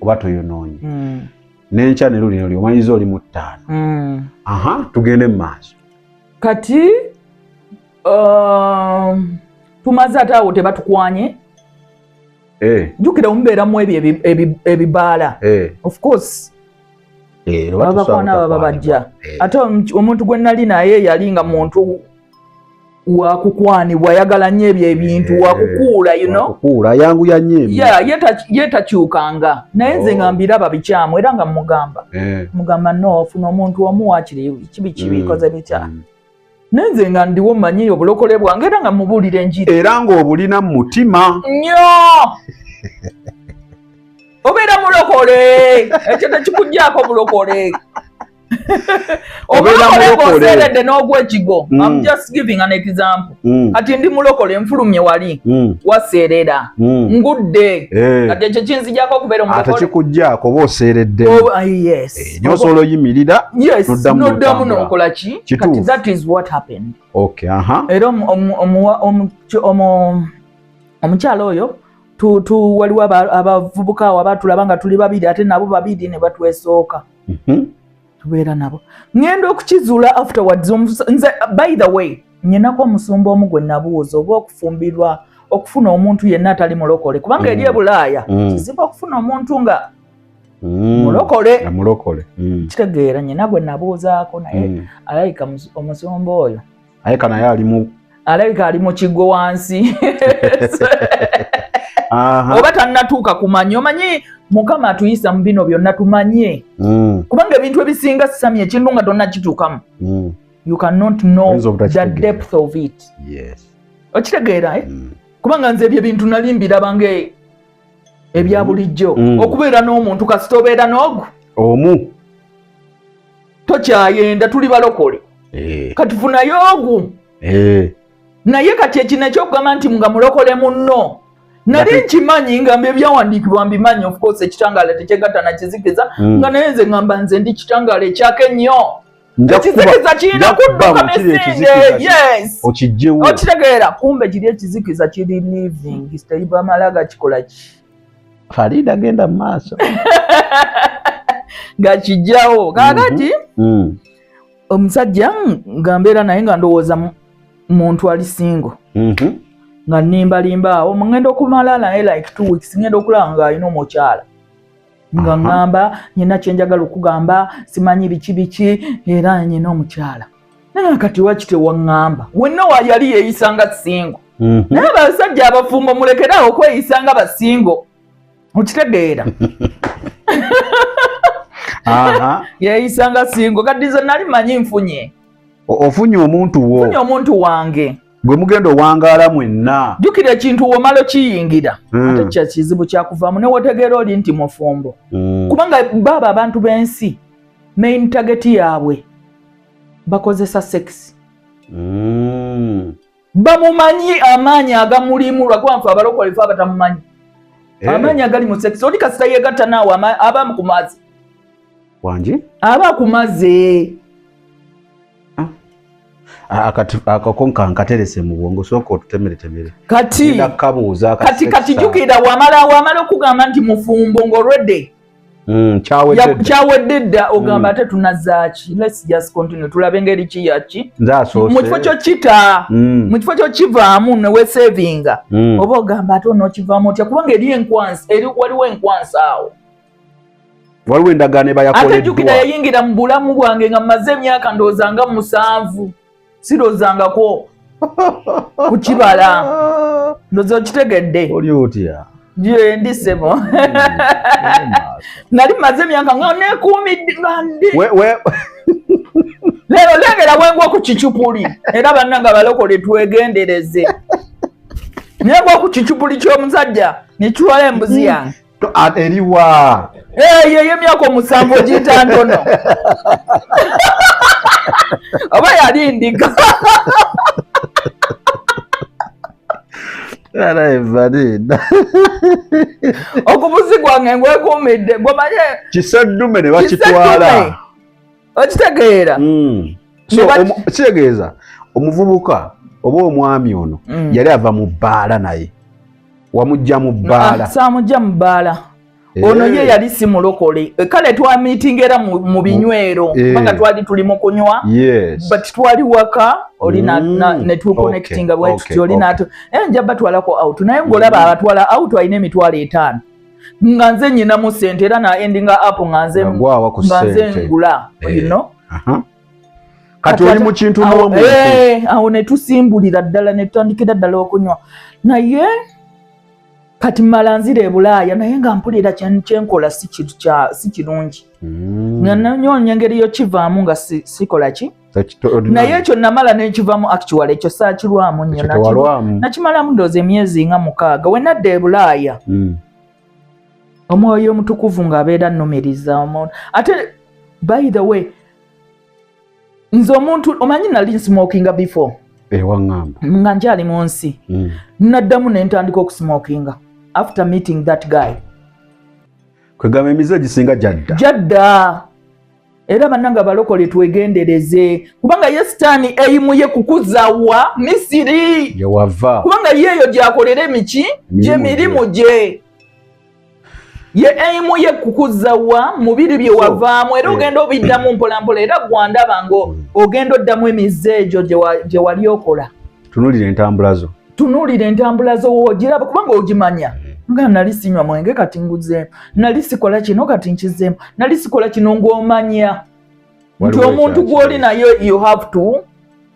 Oba toyonoonye. N'enkya ne luli omanyiza oli mu 5. Aha, tugende mu maaso. Kati tumaze ate awo tebatukwanye. Jjukira omubeeramu ebyo ebibaala. Of course. Babakwana baba bajja. Ate omuntu gwe nali naye yali nga muntu wakukwanibwa, ayagala nnyo ebyo ebintu, wakukuula, you know. Wakukuula, yanguya nnyo ebyo. Yeah, ye takyukanga. Naye nze nga mbiraba bikyamu era nga mugamba. Mugamba no, ofuna omuntu omu waakiri kibi kibi koze bitya. Naye nze nga ndiwo mmanyi obulokole bwange era nga mubuulira enjiri. Era ng'obulina mu mutima. Nnyo! Obeera mulokole. Ekyo tekikuggyaako bulokole. Obulokole bw'oseeredde n'ogw'ekigo. I'm just giving an example. Kati ndi mulokole nfulumye wali. Waseerera. Ngudde. Kati ekyo kinzigyako okubeera omulokole. Ate kikuggyaako oba oseeredde. Yes. N'osobola oyimirira. Yes. N'oddamu n'okola ki? Kati that is what happened. Okay, aha. Era omukyala oyo waliwo abavubuka awo abatulaba nga tuli babiri ate nabo babiri ne batwesooka. Tubeera nabo. Ngenda okukizuula afterwards. Nze by the way, nninako omusumba omu gwe nabuuza oba okufumbirwa okufuna omuntu yenna atali mulokole, kubanga eri e Bulaaya kizibu okufuna omuntu nga mulokole. Mulokole. Kitegeera, nnyina gwe nabuuzaako naye alabika omusumba oyo. Alabika naye ali mu alabika ali mu kigo wansi. Oba tannatuuka kumanya. Omanyi Mukama atuyisa mu bino byonna tumanye. Kubanga ebintu ebisinga Sammy ekintu nga tonnakituukamu. You cannot know the depth of it. Yes. Okitegeera, Kubanga nze ebyo ebintu nali mbiraba nga ebya bulijjo. Okubeera n'omuntu kasita obeera n'ogwo. Omu. Tokyayenda, tuli balokole. Kati funayo ogwo. Naye kati ekino ekyokugamba nti nga mulokole munno. Nali nkimanyi nga ebyawandiikibwa mbimanyi, of course ekitangaala tekyegatta na kizikiza, nga naye nze ngamba nze ndi kitangaala ekyaka ennyo. Ekizikiza kirina kudduka misinde. Yes. Okijjewo. Okitegeera, kumbe kiri ekizikiza kiri living, tebamala gakikola ki. Farida genda mu maaso. Nga kijjawo kaakati omusajja nga mbeera naye nga ndowooza muntu ali single, nga nnimbalimba awo ngenda okumala naye like 2 weeks, ngenda okulaba nga alina omukyala, nga ŋŋamba nyina kyenjagala okugamba, simanyi biki biki, era nyina omukyala. Naye kati waki tewaŋŋamba? Wenna yali yeeyisa nga single. Naye abasajja abafumbo mulekerawo okweyisa nga basingle, okitegeera? Yeeyisa nga single. Kati nze nali manyi nfunye. Ofunye omuntu wo. Nfunye omuntu wange. Gwe mugenda owangaala mwenna. Jjukira ekintu womala okiyingira, ate kya kizibu kyakuvaamu newotegeera oli nti mufumbo, kubanga baaba abantu b'ensi main target yaabwe bakozesa sex. Bamumanyi amaanyi agamulimu, lwakuba nfe abalokole fe abatamumanyi. Amaanyi agali mu sex, oli kasita yeegatta naawe aba ku mazzi. Wangi? Aba ku mazzi. Akako nkaterese mu bwongo, sooka otutemeretemere. Kati Ngenda kukabuuza aka kati sex kati ako. Jjukira wamala okugamba nti mufumbo ng'olwedde. Kyawedde dda. Kyawedde dda, ogamba ate tunazzaaki? Let's just continue tulabe engeri ki yaki. Nze asoose. Mu kifo ky'okita, mu kifo ky'okivaamu ne weesevinga, oba ogamba ate onookivaamu otya, kubanga eri enkwansi, eri waliwo enkwansi awo. Waliwo endagaano eba yakoleddwa. Ate jjukira yayingira mu bulamu bwange nga mmaze emyaka ndowooza nga 7, siroozangako ku kibala. Ndowooza okitegedde. Oli otya? Gye ndi ssebo. Nali mmaze emyaka nga neekuumidde nga ndi. Leero lengera bwengwa ku kicupuli, era bannange abalokole twegendereze. Nengwa ku kicupuli ky'omusajja ne kiwala embuzi yange. Eriwa? Eyo ey'emyaka 7 ogiyita ntono. Oba yali ndiga. Okubuzi gwange ngwekuumidde, gwomanye Kiseddume ne bakitwala. Kiseddume. Okitegeera? So, kitegeeza omuvubuka oba omwami ono yali ava mu bbaala, naye wamujja mu bbaala? Saamujja mu bbaala. Ono ye yali si mulokole. Kale twamiitinga era mu binywero, kubanga twali tuli mu kunywa. But twali waka, oli ne tuconnectinga bwe tutyo, oli nja batwalako out. Naye ng'olaba abatwala out alina emitwalo 5. Nga nze nnyinamu ssente, era na endinga up nga nze Nga gwawa ku nga nze ssente. ngula, you know? Kati oli mu kintu n'omuntu. Awo ne tusimbulira ddala, ne tutandikira ddala okunywa. Naye kati mmala nzira e Bulaaya, naye nga mpulira kyenkola si kirungi. Nga nanyonya engeri y'okivaamu nga sikola ki? Naye ekyo namala n'ekivaamu, actually ekyo saakirwamu nnyo, Ekyo tewalwamu. Nakimalamu ndowooza emyezi nga 6. We nadda e Bulaaya, omwoyo omutukuvu ng'abeera nnumiriza omuntu. Ate by the way, nze omuntu omanyi nali nsmokinga before. Waŋŋamba. Nga nkyali mu nsi. Naddamu ne ntandika okusmokinga after meeting that guy. Kwegamba emize egisinga gyadda. Gyadda. Era bannange abalokole twegendereze, kubanga ye sitaani eyimuye kukuzawa Misiri. Gye wava. Kubanga ye eyo gy'akolera emiki, Emirimu gy'emirimu gye. gye. Ye eyimuye kukuzawa mubiri bye wavaamu, era ogenda obiddamu mpola mpola, era gwandaba ngo ogenda oddamu emize egyo gye wali okola. Tunuulira entambula zo. Tunuulira entambula zo w'ogiraba, kubanga ogimanya. Nga nali sinywa mwenge kati nguzeemu, nali sikola kino kati nkizeemu, nali sikola kino, ng'omanya nti Waliwo omuntu ekyaki. gw'oli naye you have to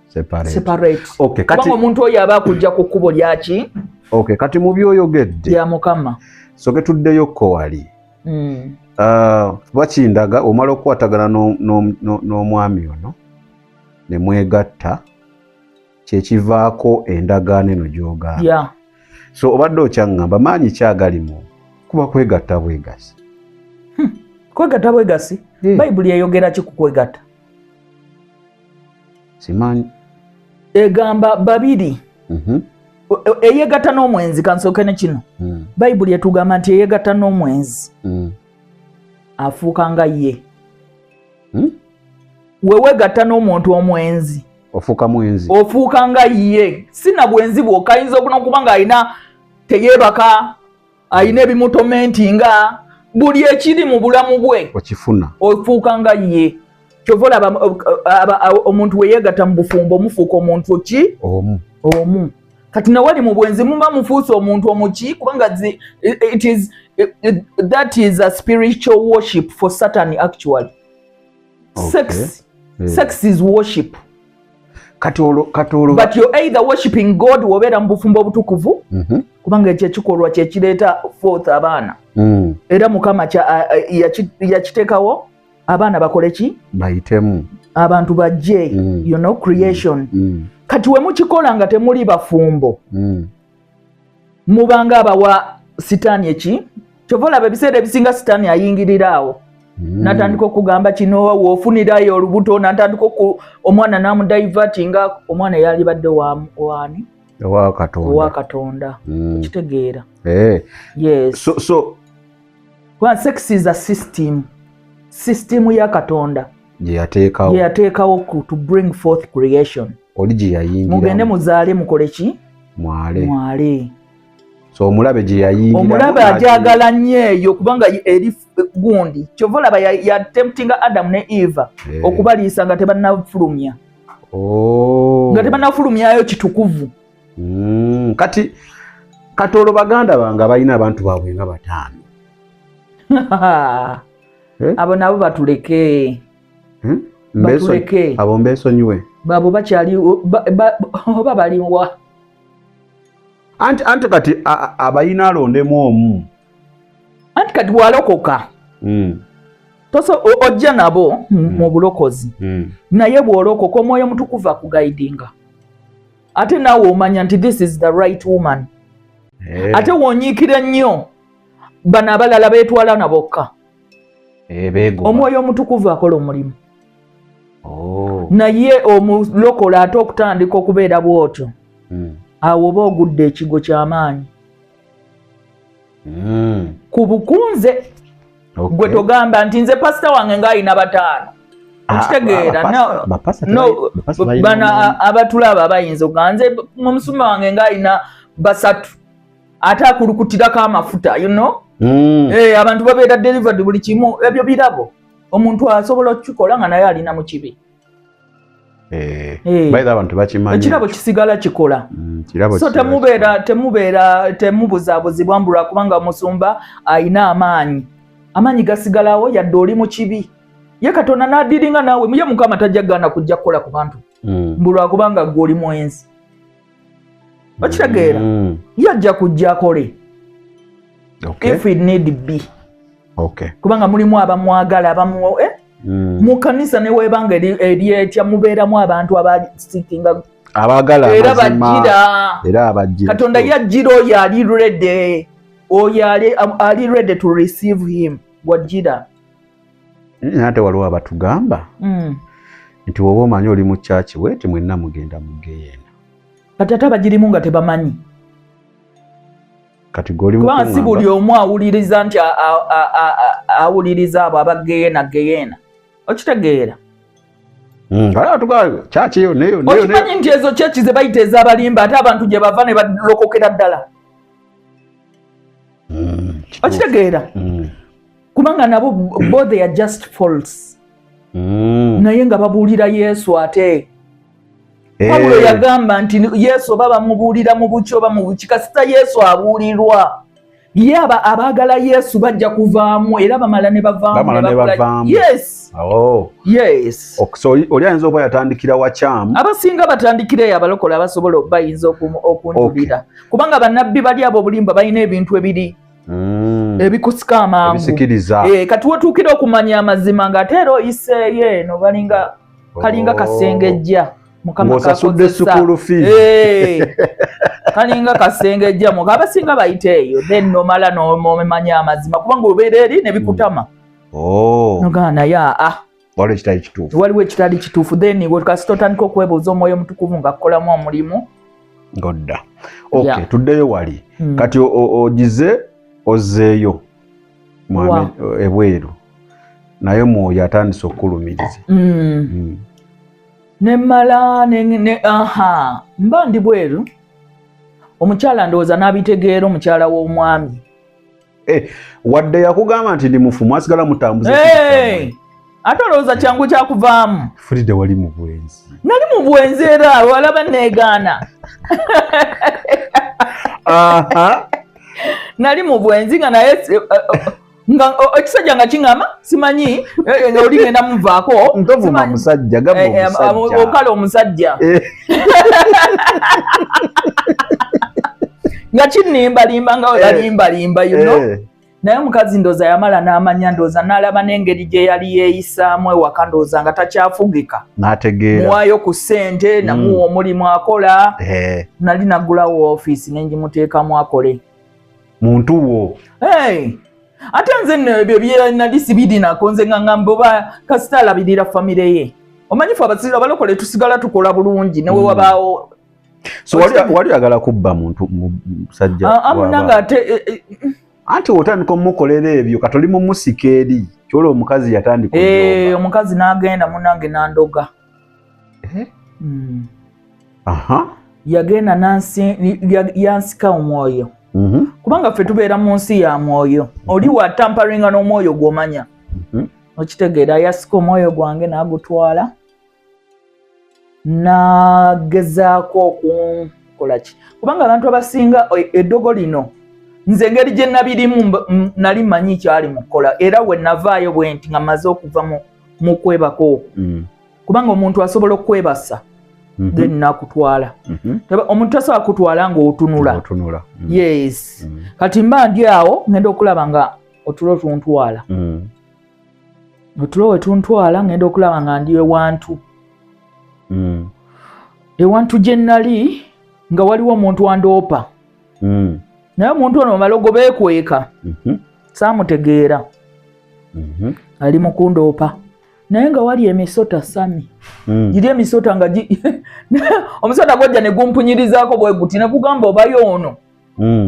Separate. separate. Okay, kati Kubanga omuntu oyo aba akujja ku kkubo lyaki? Okay, kati mu by'oyogedde. Lya Mukama. Soke tuddeyo ko wali. Bakindaga omala okukwatagana n'omwami ono ne mwegatta, kyekivaako endagaano eno gy'ogaana. So obadde okyaŋŋamba maanyi kyagalimu kuba kwegatta bwegasi. Kwegatta bwegasi? Bayibuli eyogera ki ku kwegatta? Simanyi. Egamba babiri. Eyegatta n'omwenzi, kansooke ne kino. Bayibuli etugamba nti eyegatta n'omwenzi afuuka nga ye. We weegatta n'omuntu omwenzi, ofuuka mwenzi. Ofuuka nga ye. Si na bwenzi bwokka, ayinza okuba ng'alina teyeebaka, Ayina ebimutomenti nga buli ekiri mu bulamu bwe okifuna, ofuuka nga ye. Kyova olaba omuntu we yeegatta mu bufumbo mufuuka omuntu ki? Omu. Omu. Kati nawali mu bwenzi muba mufuuse omuntu omuki, kubanga that is a spiritual worship for Satan actually. Sex, sex is worship. Kati olwo But you're either worshiping God wobeera mu bufumbo obutukuvu, kubanga ekyo ekikolwa kyekireeta forth abaana. Era Mukama yakiteekawo abaana bakole ki? Bayitemu. Abantu bajje, you know, creation. Kati we mukikola nga temuli bafumbo, mubanga abawa sitaani eki. Kyova olaba ebiseera ebisinga sitaani ayingirira awo, natandika okugamba kino, woofunirayo olubuto, natandika omwana n'amudivertinga, omwana yalibadde waani? Owa Katonda. Owa Katonda. Kitegeera? Yes. So Kuba sex is a system, system ya Katonda gye yateekawo. Gye yateekawo to bring forth creation. Oli gye yayingira. Mugende muzaale, mukole ki? Mwale. Mwale. So omulabe gye yayingira. Omulabe ajagala nnyo eyo, kubanga eri gundi. Kyova olaba ya temptinga Adamu ne Eva okubaliisa nga tebannafulumya, nga tebannafulumyayo kitukuvu. Kati olwo baganda bange abalina abantu baabwe nga 5? Eh? Abo nabo batuleke. Hmm? Batuleke. Abo mbeesonyiwe. Babo bakyali oba baliwa? Anti kati abalina alondemu omu. Anti kati walokoka, ojja nabo mu bulokozi, naye bw'olokoka Omwoyo Mutukuvu akuguidinga, ate naawe omanya nti this is the right woman. Ate wonyiikira nnyo, bano abalala beetwala na bokka. Beegoba. Omwoyo Omutukuvu akola omulimu. Naye omulokola ate okutandika okubeera bw'otyo, awo oba ogudde ekigo ky'amaanyi ku bukunze. Gwe togamba nti nze pasita wange ng'alina 5. Okitegeera? Bapasita No, bapasita balina bano omulimu. Abatulaba bayinza okugamba nze omusumba wange ng'alina 3, ate akulukutirako amafuta. Eh, abantu babeera delivered buli kimu. Ebyo birabo, omuntu asobola okukikola nga naye alina mu kibi. By the way, abantu bakimanyi. Ekirabo kisigala kikola. Kirabo So kisigala. temubeera temubuzaabuzibwa mbu lwakubanga musumba ayina amaanyi. Amaanyi gasigalawo yadde oli mu kibi. Ye Katonda n'adiringa naawe, ye Mukama tajja gaana kujja kukola ku bantu mbu lwakubanga gwe oli mwenzi. Okitegeera? Ye ajja kujja akole if it need be, kubanga mulimu abamwagala, abamu, eh? Mu kanisa neweebanga eri etya, mubeeramu abantu abasikinga. Abaagala Era amazima. bajjira. Era abajjira. Katonda yajjira oyo ali ready, oyo ali ready to receive him, wajjira. Naye ate waliwo abatugamba nti woba omanyi oli mu kyaki bweti, mwenna mugenda mu geyeena. Kati ate abagirimu nga tebamanyi? Kati goli Kubanga si buli omu awuliriza nti awuliriza abo abageyeena geyeena. Okitegeera? Kyaki eyo neyo neyo. Okimanyi nti ezo church ze bayita ez'abalimba, ate abantu gye bava ne balokokera ddala? Okitegeera? Kubanga nabo bo they are just false, naye nga babuulira Yesu. Ate Pawulo yagamba nti Yesu oba bamubuulira mu buki oba mu buki, kasita Yesu abuulirwa. Ye aba abaagala Yesu bajja kuvaamu, era bamala ne bavaamu. Bamala ne bavaamu. Yes. Oh. Yes. So oli ayinza okuba yatandikira wakyamu. Abasinga batandikira eyo. Abalokola abasobola bayinza okunjulira, kubanga bannabbi bali abo obulimba balina ebintu ebiri ebikusika amangu. Ebisikiriza. Eh, kati wotuukira okumanya amazima ng'ate era oyiseeyo eno, balinga kalinga kasengejja Mukama Ng'osasudde kakozesa. school fees. Eh, kalinga kasengejja muka abasinga bayita eyo, then nomala nomanya amazima, kubanga obeera eri nebikutama. Nogamba naye aa, Waliwo ekitali kituufu. Waliwo ekitali kituufu. Then kasita otandika okwebuuza, Omwoyo Omutukuvu ng'akukolamu omulimu. Ngodda. Okay, tuddeyo wali. Kati ogize ozzeeyo ebweru, naye Mwoyo atandise okukulumiriza. Nemmala aha, mba ndi bweru, omukyala ndowooza n'abitegeera, omukyala w'omwami. Wadde yakugamba nti ndi mufu, mwasigala mutambuza. Ate olowooza kyangu kyakuvaamu? Frida, wali mu bwenzi? Nali mu bwenzi, era walaba neegaana. Nali mu bwenzi nga naye nga ekisajja nga kiŋŋamba simanyi oli ngenda muvaako. Ntovuma musajja, gamba omusajja. Okale, omusajja nga kinnimbalimba nga we balimbalimba. Naye omukazi ndooza yamala n'amanya, ndooza n'alaba n'engeri gye yali yeeyisaamu ewaka, ndooza nga takyafugika. N'ategeera. Muwaayo ku ssente, namuwa omulimu akola. Nali naggulawo ofiisi nengimuteekamu akole. Muntu wo. Hey! Ate nze nno ebyo bye nali sibirinako, nze nga ngamba oba kasita alabirira famire ye. Omanyi fe abasirira abalokole tusigala tukola bulungi newe wabaawo. So wali oyagala kubba muntu musajja? Munange ate Anti otandika omukolera ebyo, kati oli mumusika eri kyola omukazi yatandika Eh, omukazi n'agenda munange n'andoga. Yagenda yansika omwoyo, kubanga ffe tubeera mu nsi ya mwoyo, oli watamparinga n'omwoyo gw'omanya. Okitegeera? Yasika omwoyo gwange n'agutwala n'agezaako okunkola ki, kubanga abantu abasinga eddogo lino, nze engeri gye nabirimu nali mmanyi kyali mu kukola, era we navaayo bwe nti nga mmaze okuva mu kwebaka okwo, kubanga omuntu asobola okwebasa then nakutwala. Omuntu tasobola kutwala ng'otunula. Otunula. Yes. Kati mba ndi awo, ngenda okulaba nga otulo tuntwala. Otulo we tuntwala, ngenda okulaba nga ndi ewantu. Ewantu gye nali nga waliwo omuntu andoopa, naye omuntu ono malogo beekweka. Saamutegeera. Ali mu kundoopa, naye nga wali emisota, Sami. Giri emisota nga omusota gwajja ne gumpunyirizaako bwe guti, ne gugamba obayo ono,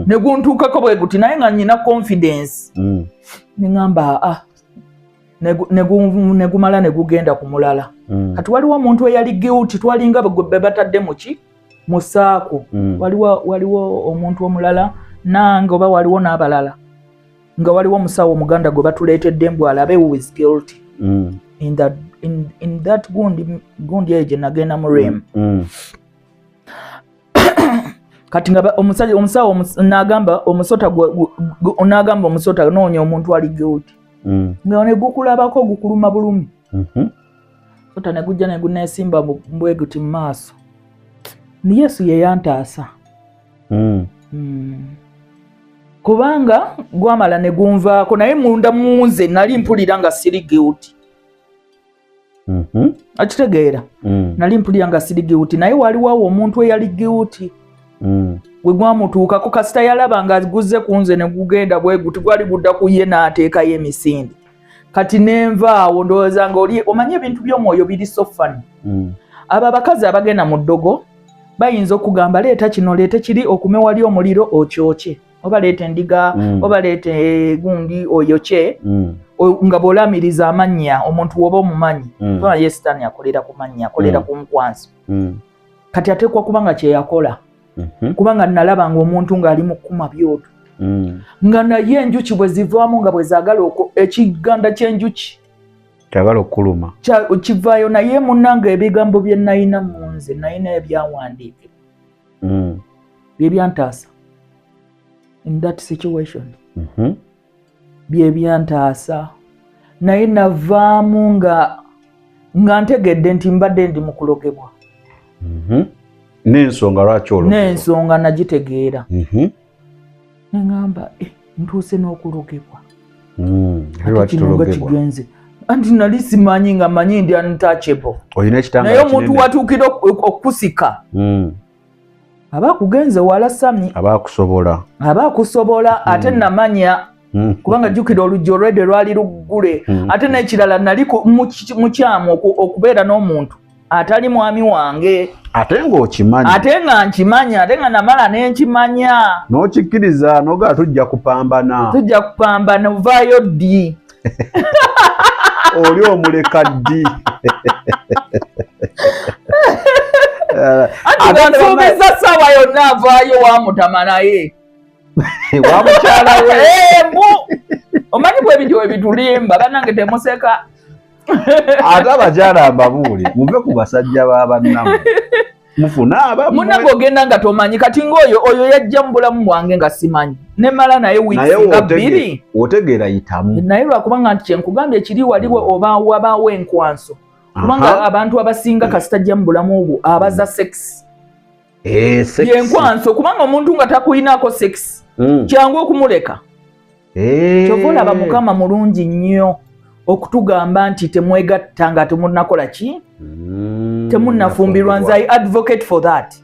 ne guntuukako bwe guti, naye nga nyina confidence. Ne ŋŋamba ah, ne gumala ne gugenda ku mulala. Kati waliwo omuntu eyali guilty, twalinga be batadde muki mu saako. Waliwo omuntu omulala nange, oba waliwo n'abalala, nga waliwo omusawo omuganda gwe batuleetedde mbu alabe who is guilty in that gundi eyo gye nagenda mu rem. Kati nga omusajja omusawo n'agamba omusota n'agamba omusota, noonya omuntu ali guilty. Nga ne gukulabako gukuluma bulumi. Sota ne gujja ne guneesimba bwe guti mu maaso. Ni Yesu ye yantaasa. Kubanga gwamala ne gunvaako, naye munda mu nze nali mpulira nga siri guilty. Akitegeera? Nali mpulira nga siri guilty, naye waliwo awo omuntu eyali guilty. Bwe gwamutuukako, kasita yalaba nga guzze ku nze ne gugenda bwe guti, gwali gudda ku ye n'ateekayo emisinde. Kati nenvaawo ndowooza nga oli omanye ebintu by'omwoyo biri so funny. Abo abakazi abagenda mu ddogo bayinza okugamba, leeta kino, leeta kiri, okume wali omuliro okyokye, oba leeta endiga, oba leeta gundi oyokye. Nga bw'olamiriza amannya omuntu woba omumanyi. Kubanga ye Sitaani akolera ku mannya, akolera ku nkwanso. Kati ateekwa kuba nga kyeyakola, kubanga nalaba nga omuntu ng'ali mu kkuma byoto, nga naye enjuki bwe zivaamu nga bwe zaagala ekiganda ky'enjuki Kyagala okukuluma. Kivaayo, naye munnange ebigambo bye nayina mu nze, nayina ebyawandiike bye byantaasa in that situation. Bye byantaasa, naye navaamu nga ntegedde nti mbadde ndi mu kulogebwa. N'ensonga lwaki ologebwa. N'ensonga nagitegeera. Neŋŋamba, "Eh, ntuuse n'okulogebwa." Ate Lwaki kino nga tulogebwa? kigenze, anti nali simanyi, nga manyi ndi untouchable. Olina ekitangala Naye omuntu kinene. watuukira okusika, aba akugenze wala, Sami. Aba akusobola. Aba akusobola. Ate namanya, kubanga jjukira oluggi olwedde lwali luggule. Ate n'ekirala, nali mukyamu okubeera n'omuntu atali mwami wange. Ate ng'okimanyi. Ate nga nkimanya, ate nga namala nenkimanya. N'okikkiriza n'ogaa tujja kupambana. Tujja kupambana, ovaayo ddi? Oli omuleka ddi? Anti nga nsuubiza ssaawa yonna avaayo wamutama, naye Wa mukyala we. Eh, mbu omanyi bwe bityo ebitulimba, bannange temuseka. Ate abakyala mbabuuli, muve ku basajja ba bannammwe, mufune abammwe. Munnange ogenda nga tomanyi. Kati ng'oyo oyo yajja mu bulamu bwange nga simanyi, nemala naye Naye weeks nga 2. Wotegeera yitamu. Naye lwakubanga nti kyenkugambye kiri waliwo oba wabaawo enkwanso, kubanga abantu abasinga kasita ajja mu bulamu obwo abaza sex. Eh, sex. Yenkwanso, kubanga omuntu nga takuyinaako sex kyangu okumuleka. Kyova olaba Mukama mulungi nnyo okutugamba nti temwegatta nga temunnakola ki, temunnafumbirwa. Nze I advocate for that,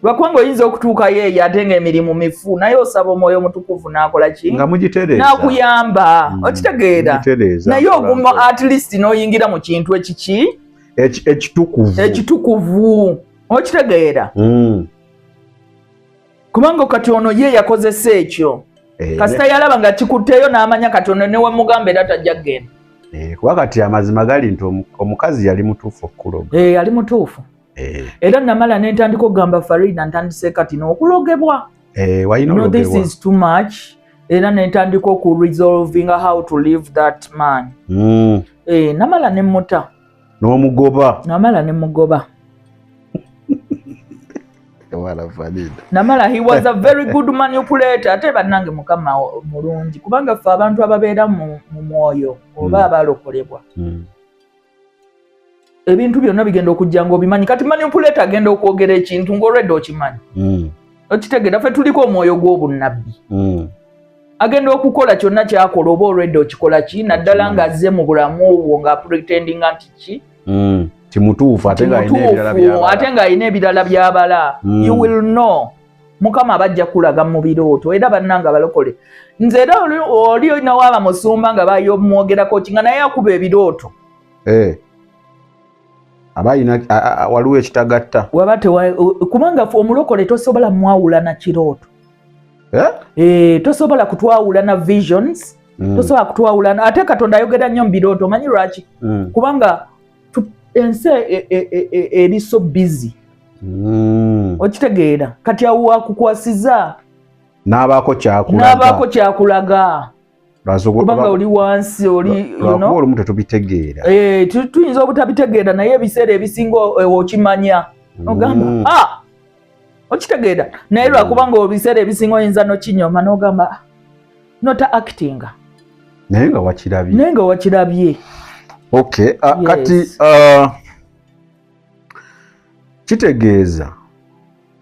lwakubanga oyinza okutuukayo eyo ate ng'emirimu mifu, naye osaba Omwoyo Omutukuvu n'akola ki? Nga mugitereeza. N'akuyamba. Okitegeera? Mugitereeza. Naye oguma at least n'oyingira mu kintu ekiki? Ekitukuvu. Ekitukuvu, okitegeera? Kubanga kati ono ye yakozesa ekyo. Kasita yalaba nga kikutteyo n'amanya kati ono newemugamba era tajja kugenda. Eh, kuba kati amazima gali nti omukazi yali mutuufu okukuloga. Eh, yali mutuufu. Era namala nentandika okugamba Farida, ntandise kati n'okulogebwa. Walina No, this ologebwa. is too much. Era nentandika okuresolvinga how to leave that man. Eh, namala nemuta. N'omugoba. Namala nemugoba. Wala Farida. Namala, he was a very good manipulator. Ate bannange, Mukama mulungi, kubanga ffe abantu ababeera mu mwoyo oba abalokolebwa, ebintu byonna bigenda okujja nga obimanyi. Kati manipulator agenda okwogera ekintu ng'olwedde okimanyi. Okitegeera? Ffe tuliko omwoyo gw'obunnabbi. Agenda okukola kyonna kyakola oba olwedde okikola ki, naddala ng'azze mu bulamu obwo nga pretendinga nti ki? Kimutuufu, ate ng'alina ebirala Mutuufu, by'abala. ate ng'alina ebirala by'abala. You will know, Mukama abajja kulaga mu birooto. Era bannanga balokole, nze era oli nawaaba musumba nga bayomwogerako ki, nga naye akuba ebirooto. Eh. Aba alina waliwo ekitagatta. Waba kubanga ffe omulokole tosobola mwawula na kirooto. Eh? Eh, tosobola kutwawula na visions. Tosobola kutwawula ate Katonda ayogera nnyo mu birooto. Omanyi lwaki? Kubanga ensi eri so busy. Okitegeera? Kati awo wakukwasiza N'abaako kyakulaga. N'abaako kyakulaga, kubanga oli wansi oli you Lwakuba know? olumu tetubitegeera. Eh, tuyinza obutabitegeera, naye ebiseera ebisinga okimanya ogamba, "Ah!" Okitegeera? Naye lwakubanga ebiseera ebisinga oyinza nokinyoma n'ogamba, "Ah, nota actinga." Naye nga wakirabye. Naye nga wakirabye. Okay, Yes. kati kitegeeza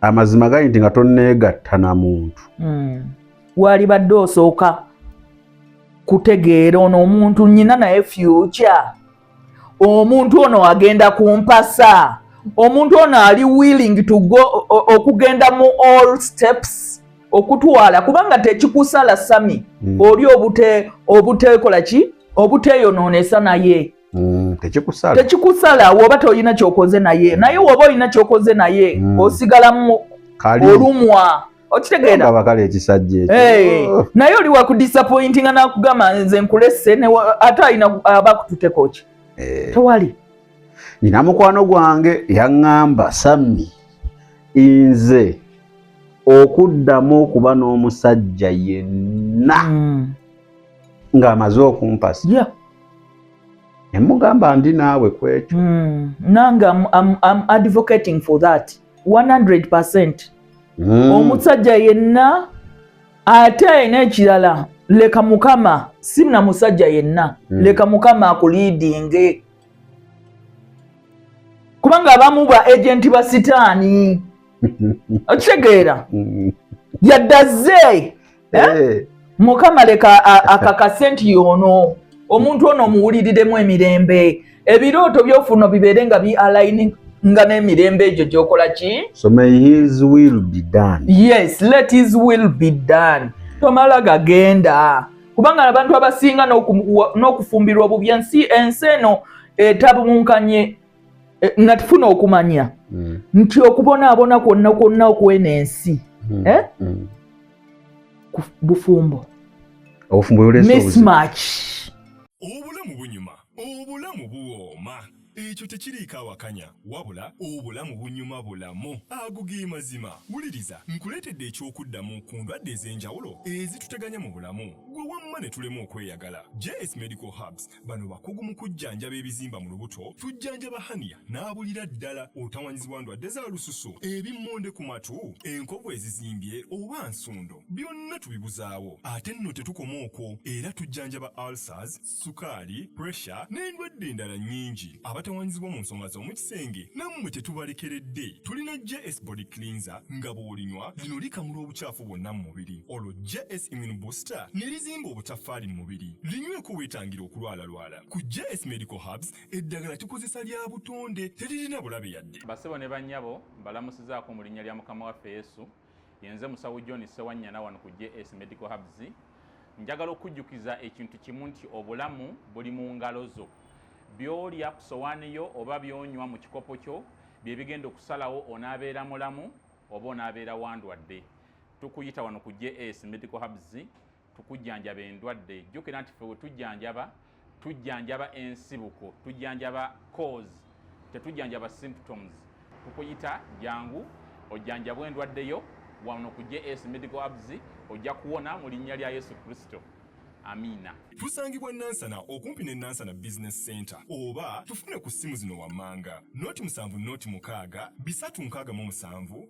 amazima gali nti nga tonneegatta na muntu, Walibadde osooka kutegeera ono omuntu nyina naye future, omuntu ono agenda kumpasa, omuntu ono ali willing to go okugenda mu all steps okutwala, kubanga tekikusala sami. Oli obuteekola ki, obuteeyonoonesa naye. Tekikusala. Tekikusala woba tolina kyokoze naye, naye woba olina kyokoze naye, osigalamu Kali. olumwa, okitegeera? Nga kale ekisajja ekyo. Hey, Oh. naye oli wakudisappointinga nakugamba nze nkulesse ate alina aba akututeko ki? Eh. Tewali. Nina mukwano gwange yaŋŋamba, "Sammi, nze okuddamu okuba n'omusajja yenna ng'amaze okumpasa," ne mugamba, "Ndi naawe ku ekyo." Nange I'm advocating for that 100%. Omusajja yenna, ate n'ekirala, leka Mukama, si na musajja yenna, leka Mukama akuleadinge, kubanga abamu ba agent ba Sitaani, okitegeera? Yadde azze, eh? Eh. Mukama leka akakase nti yono omuntu ono omuwuliriremu emirembe, ebirooto byofuna bibeere nga bi aligning nga n'emirembe egyo gyokola ki. So may his will be done. Yes, let his will be done. Tomala gagenda, kubanga abantu abasinga n'okufumbirwa obubi, ensi eno etabunkanye. Eh, nga tufuna okumanya nti okubonaabona kwonna kwonna okwena ensi, eh? Bufumbo. Obufumbo buleese obuzibu. Mismatch. Obulamu bunyuma, obulamu buwooma. Ekyo tekiriiko awakanya, wabula obulamu bunyuma bulamu. Ago ge mazima. Wuliriza, nkuleetedde eky'okuddamu ku ndwadde ez'enjawulo ezituteganya mu bulamu, gwe wamma ne tulema okweyagala. JS Medical Herbs bano bakugu mu kujjanjaba ebizimba mu lubuto, tujjanjaba hernia n'abulira ddala, otawanyizibwa ndwadde za lususu, ebimmonde ku matu, enkovu ezizimbye oba nsundo, byonna tubibuzaawo. Ate nno tetukoma okwo, era tujjanjaba ulcers, sukaali, pressure n'endwadde endala nnyingi. Abatawanyizibwa mu nsonga z'omu kisenge nammwe tetubalekeredde. Tulina JS Body Cleanser nga bw'olinywa lino likamula obukyafu bwonna mu mubiri, olwo JS Immune Booster ne lizimba obutaffaali mu mubiri. Linyweko weetangira okulwalalwala. Ku JS Medical Herbs eddagala tukozesa lya butonde, teririna bulabe yadde. Basebo ne bannyabo, mbalamusizaako mu linnya lya Mukama waffe Yesu. Yenze Musawo John Ssewanyana wano ku JS Medical Herbs. Njagala okujjukiza ekintu kimu nti obulamu buli mu ngalo zo. By'olya ku sowaani yo oba by'onywa mu kikopo kyo bye bigenda okusalawo onaabeera mulamu oba onaabeera wandwadde. Tukuyita wano ku JS Medical Herbs tukujjanjaba endwadde. Jjukira nti ffe we tujjanjaba, tujjanjaba ensibuko, tujjanjaba cause, tetujjanjaba symptoms. Tukuyita jangu ojjanjabwe endwadde yo wano ku JS Medical Herbs, ojja kuwona mu linnya lya Yesu Kristo. Amiina. Tusangibwa Nansana okumpi ne Nansana Business Center, oba tufune ku ssimu zino wammanga: 0 7 0 6 367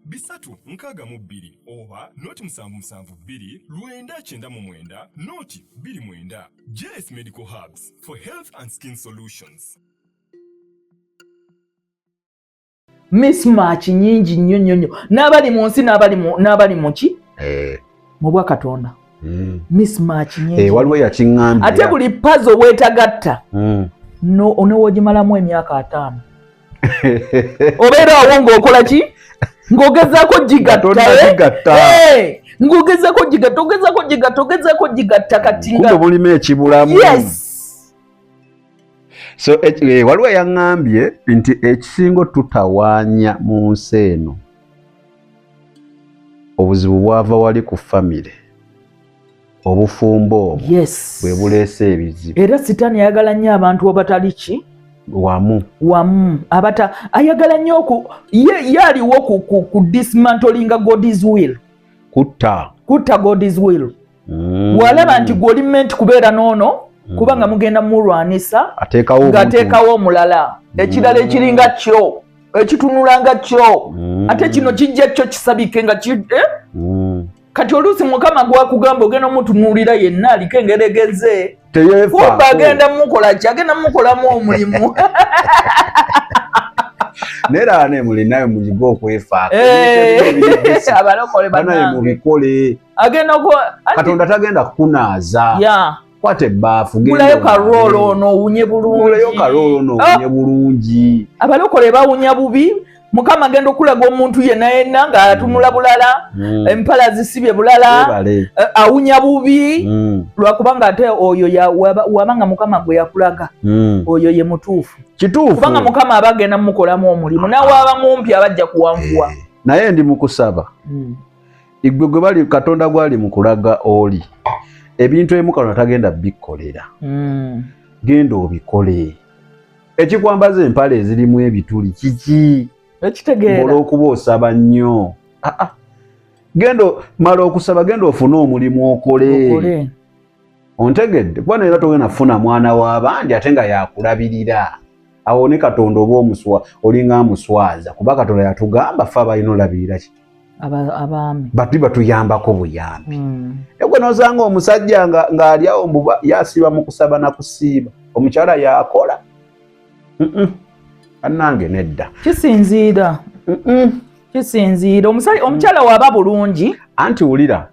362 oba 0 7 7 2 999 0 29. JS Medical Herbs for health and skin solutions. Mismatch nyingi nnyo nnyo nnyo, n'abali mu nsi n'abali mu ki, mu bwa Katonda. Mismatch nyingi. Waliwo yakiŋŋambye. Ate buli puzzle weetagatta, no onowogimalamu emyaka 50 obeera awo ng'okola ki, ng'ogezaako gigatta. Tonnagigatta. Ng'ogezaako gigatta, ogezaako gigatta, ogezaako gigatta, kati kumbe nga mulimu ekibulamu. Yes. So waliwo eyaŋŋambye nti ekisinga tutawaanya mu nsi eno, obuzibu bwava wali ku famire, obufumbo obwo bwe buleese ebizibu. Era Sitaani ayagala nnyo abantu abatali ki, wamu. Wamu, abata ayagala nnyo oku ye aliwo ku dismantlinga God's will. Kutta. Kutta God's will. Bw'alaba nti gw'oli meant kubeera n'ono, kubanga mugenda mulwanisa, ateekawo omuntu. Ng'ateekawo omulala, ekirala ekiringa kyo, ekitunula nga kyo. Ate kino kijja kyo kisabike nga ki, eh? Kati oluusi Mukama gwakugamba ogenda omutunuulira yenna aliko engeregeze, Teyeefaako. kumba agenda mukola ki, agenda mukolamu omulimu. Naye era ne mulinayo muyige okwefaako. Abalokole banaye bannange. Mubikole. Agenda ku Katonda tagenda kukunaaza. Kwata ebbaafu, genda gulayo onaabe. karoolo ono owunye bulungi. Gulayo karoolo ono owunye bulungi. Abalokole bawunya bubi. Mukama agenda okulaga omuntu yenna yenna ng'atunula bulala, empala zisibye bulala, Webale. Awunya bubi, lwakubanga ate oyo wabanga Mukama gwe yakulaga, oyo ye mutuufu. Kituufu. Kubanga Mukama aba agenda mukolamu omulimu, nawe aba mumpi abajja kuwanvuwa. Naye ndi mukusaba, igwe gwe bali Katonda gwali mu kulaga oli ebintu ebimu Katonda tagenda bikkolera. Genda obikole. Ekikwambaza empale ezirimu ebituli kiki? Ekitegeera. Olw'okuba osaba nnyo. Ah, ah. Genda mala okusaba, genda ofune omulimu okole. Okole. Ontegedde? Kuba neera togenda kufuna mwana w'abandi ate nga yakulabirira. Awo ne Katonda oba omuswa olinga amuswaza, kuba Katonda yatugamba ffe abalina olabirira ki? Abaami. Bati batuyambako buyambi. Egwe nosanga omusajja ng'ali awo mbu yasiiba mu kusaba na kusiiba, omukyala yakola. Bannange nedda. Kisinziira. Kisinziira. Omukyala waba bulungi. Anti wulira,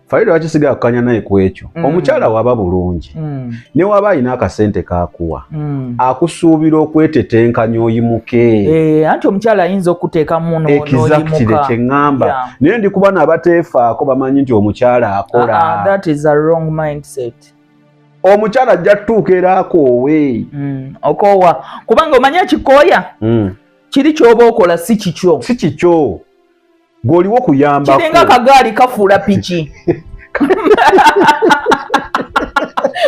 Farida, lwaki kukanya naye ku ekyo? Omukyala waba bulungi, ne waba alina akasente kakuwa, akusuubira okwetetenkanya oyimuke. Anti omukyala ayinza okuteekamu Exactly. n'oyimuka. Kye ŋŋamba. Naye ndi kuba n'abateefaako bamanyi nti omukyala akola. Ah, ah, that is a wrong mindset. Omukyala ajja tutuuka era akoowe. Okoowa kubanga omanyi ekikooya kiri kyoba okola si kikyo. Si kikyo, gw'oliwo kuyambako. Kiringa akagaali kafuula piki,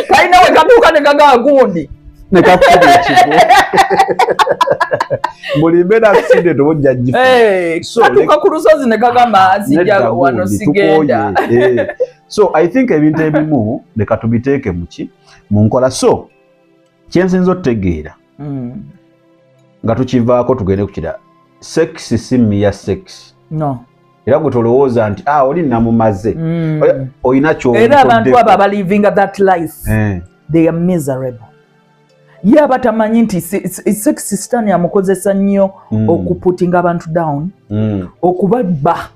kalina we katuuka ne kagaa gundi. Nekakuba ekigo. Buli mbeera accident oba ojja gifuna. So, katuuka ku lusozi ne kagamba sijja wano sigenda. So I think ebintu ebimu leka tubiteeke muki mu nkola. So kyensinza otutegeera nga tukivaako tugende kukira sex si mere sex. No. Era gwe tolowooza nti oli namumaze. Olina ky'omukoddeko. Era abantu abo abalivinga that life they are miserable. Ye abatamanyi nti sex sitani amukozesa nnyo okuputinga abantu down, okubabba.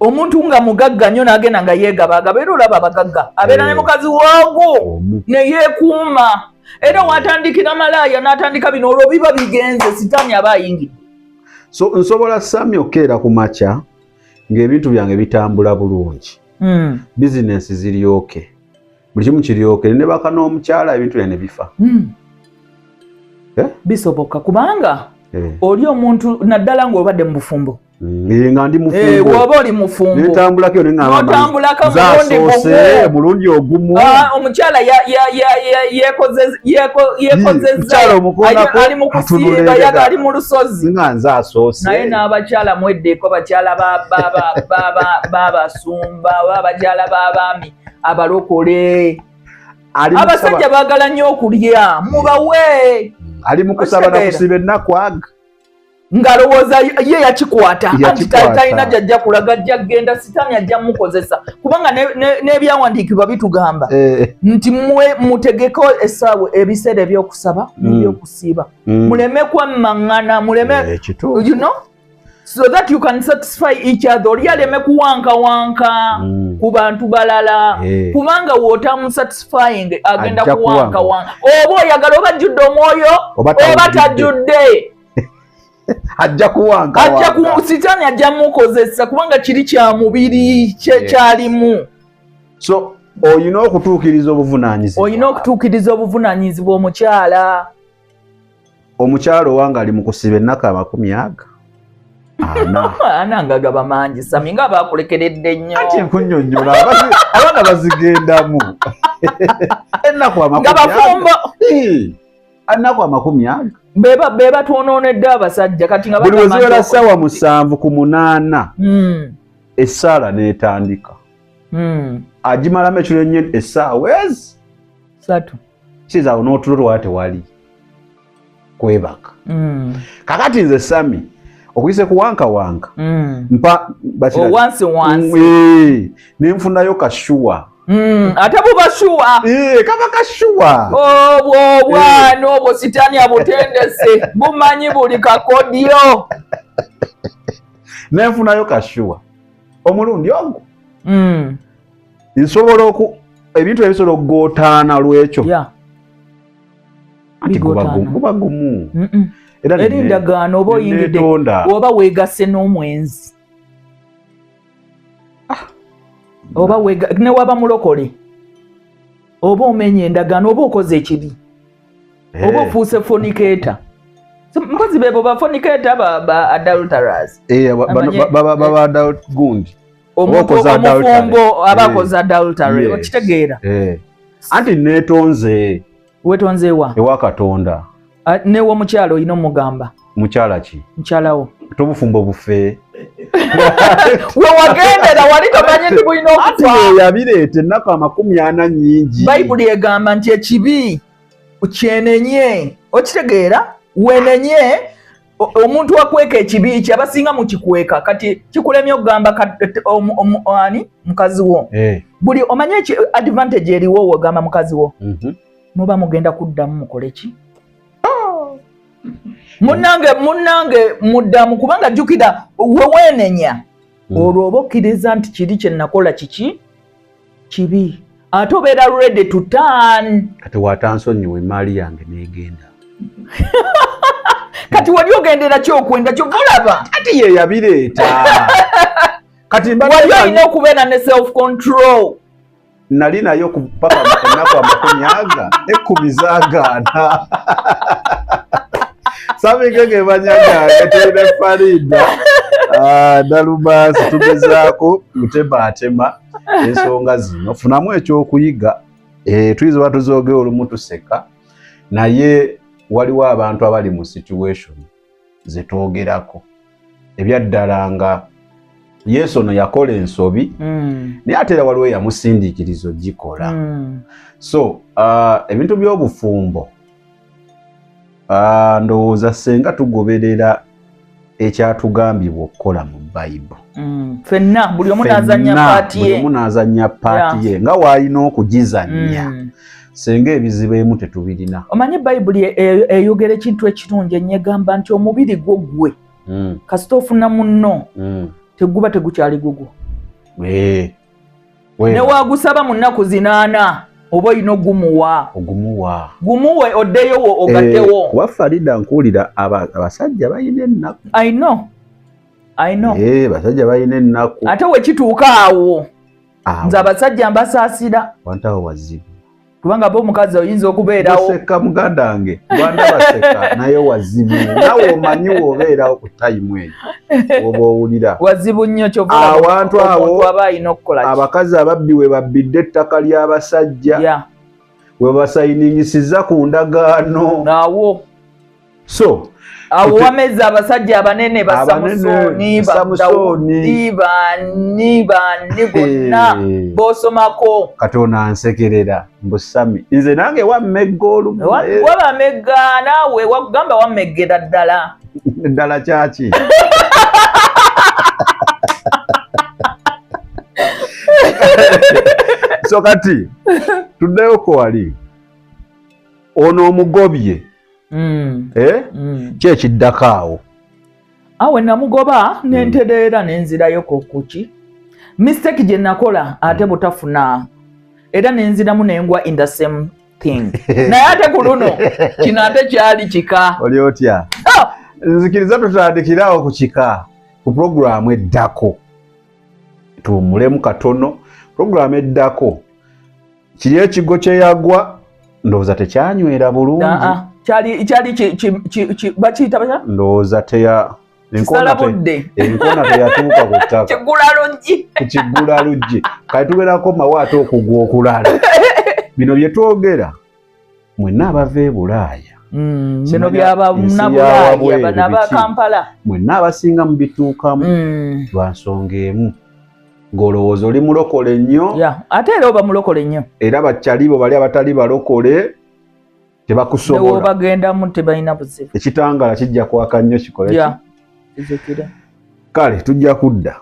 Omuntu nga mugagga nnyo n'agenda nga yeegabagaba, era olaba abagagga abeera ne mukazi waago ne yeekuuma, era watandikira malaaya n'atandika bino olwo biba bigenze, sitani aba ayingidde. So nsobola Sami okeera ku makya ng'ebintu byange bitambula bulungi, bizinensi ziri okay, buli kimu kiri okay, ne baka n'omukyala ebintu byange ne bifa. Bisoboka kubanga oli omuntu naddala ng'obadde mu bufumbo. Nga ndi mufumbo. Bw'oba oli mufumbo. Netambulako yo ne ŋŋamba N'otambulako mulundi ogumu. Omukyala yeekozezza ali mu kusiiba, yaga ali mu lusozi. Nga nze asoose. Naye n'abakyala mweddeko, bakyala b'abasumba, abakyala b'abaami abalokole. Abasajja baagala nnyo okulya, mubawe. Ali mu kusaba na kusiiba ennaku aga. Ng'alowooza ye yakikwata, anti talina gy'ajja kulaga, ajja kugenda, sitaani ajja mukozesa. Kubanga n'ebyawandiikibwa bitugamba nti mutegeke essaawa ebiseera ebyokusaba n'ebyokusiiba, muleme kwammaŋŋana, muleme, you know, so that you can satisfy each other. Oli aleme kuwankawanka ku bantu balala, kubanga w'otamusatisfying agenda kuwankawanka. Oba oyagala oba ajjudde omwoyo oba tajjudde, ajja kuwanka. Sitaani ajja mukozesa kubanga kiri kya mubiri kyalimu. So olina okutuukiriza obuvunaanyizibwa. Olina okutuukiriza obuvunaanyizibwa omukyala. Omukyala owange ali mu kusiba ennaku 40. Ana nga gaba mangi, Sami nga bakulekeredde nnyo. Ati nkunnyonnyola, abaana bazigendamu. Ennaku 40. Nga bafumbo. Ennaku 40. Beba twonoonedde abasajja kati nga buli weziwera ssaawa 7 ku 8 essaala n'etandika. Agimalamu ekiro ennyo essaawa ezi 3 kizaawo n'otulo lwa tewali kwebaka. Kakati nze Sami okuyise kuwankawanka mpa wansi wansi nenfunayo kashuwa. Ate buba shuwa. Kaba kashuwa. Obwo obwana obwo sitaani abutendese bumanyi buli kakodyo. Nenfunayo kashuwa omulundi ogwo. Nsobola ebintu ebisobola okugootaana lwekyo. Anti guba gumu. Era endagaano oba oyingidde oba weegasse n'omwenzi. Oba ne waba mulokole, oba omenya endagaano, oba okoze ekibi, oba ofuuse fornicator. Mpozi bebo ba fornicator ba adulterers. Baba adult gundi. Omufumbo aba akoze adultery, okitegeera. Anti neetonze. Weetonze wa? Ewa Katonda. Newe omukyala olina omugamba. Mukyala ki? Mukyala wo. Tobufumbo bufe. We wagendera wali tomanyi nti bulina okufa. Ati yabireeta ennaku 40 nnyingi. Bayibuli egamba nti ekibi kyenenye, okitegeera, wenenye. Omuntu akweka ekibi kye abasinga mukikweka, kati kikulemye okugamba ani mukazi wo. Buli omanye advantage eriwo wogamba mukazi wo, muba mugenda kuddamu mukole ki? Munnange muddamu, kubanga jjukira we weenenya olwo oba okkiriza nti kiri kye nakola kiki kibi, ate obeera ready to turn. Kati watansonyiwa emaali yange n'egenda. Kati wali ogendera ki okwenda kyova olaba? Ati ye yabireeta. Kati wali olina okubeera ne self control. Nali nayo paka ennaku 40 10 zaagaana. Samike banyaga tulina Farida Nalumansi, tugezaako kutemaatema ensonga zino, funamu ekyokuyiga. Tuyinza oba tuzoogera olumu tuseka, Naye waliwo abantu abali mu situation zetwogerako ebyaddala nga Yesu ono yakola ensobi, naye ate era waliwo eyamusindiikiriza ogikola. So ebintu by'obufumbo, ndowooza senga tugoberera ekyatugambibwa okukola mu Bayibuli. Ffenna buli omu n'azannya part Buli ye. omu n'azannya part ye nga w'alina okugizannya. Senga ebizibu emu tetubirina. Omanyi Bayibuli eyogera ekintu ekirungi ennyo, egamba nti omubiri gwo gwe kasita ofuna munno, teguba tegukyali gugwo. Ne wagusaba mu nnaku 8 oba olina ogumuwa. Ogumuwa. Gumuwe oddeyo wo ogattewo. Kuba Farida nkuwulira abasajja balina ennaku. I know. I know. Basajja balina ennaku. Ate wekituuka awo, Awo. nze abasajja mbasaasira. Wantawo wazibu. Kubanga bo omukazi oyinza okubeerawo. Baseka muganda wange, Rwanda baseka naye wazibu. Nawe omanyi w'obeerawo ku time eyo oba owulira. Wazibu nnyo, kyova Awantu awo, omuntu aba alina okukola ki? Abakazi ababbi we babbidde ettaka ly'abasajja, we basayiningisiza ku ndagaano. Awo. So awo wameza abasajja abanene ba Abanene, Samusooni, ba Samusooni. Dawudi, bani bani bonna b'osomako. Katonda ansekerera mbu Sami nze nange wammegga olumu. Wabamegga naawe, wakugamba wameggera ddala. Ddala kyaki? So kati tuddeyoko wali ono omugobye. Eh? Ki ekiddako awo? Awe namugoba nentereera nenzirayo kuki mistake gye nakola ate butafuna, era nenziramu nengwa in the same thing, naye ate ku luno kino ate kyali kika. Oli otya? Ah! Nzikiriza tutandikirawo ku kika ku puroguramu eddako, tuwummulemu katono. Puroguramu eddako kiri ekigo kyeyagwa ndowooza tekyanywera bulungi. Ah, kyali bakiyita batya? Ndowooza teya enkoona Kisalabudde. Enkoona teyatuuka ku ttaka. Kigula luggi. Ku kiggula luggi. Kale tubeerako mawo ate okugwa okulala. Bino bye twogera mwenna abava e Bulaaya, Bino Simanya byaba ensi ya Bulaaya, wabweru bano aba biki. Kampala. Mwenna abasinga mubituukamu lwa nsonga emu, ng'olowooza oli mulokole nnyo. Yeah. Ate era oba mulokole nnyo. Era bakyalibo bali abatali balokole tebakusobola. Newobagendamu tebalina buzibu. Ekitangala kijja kwaka nnyo kikole ki? Yeah. Kizikire. Kale tujja kudda.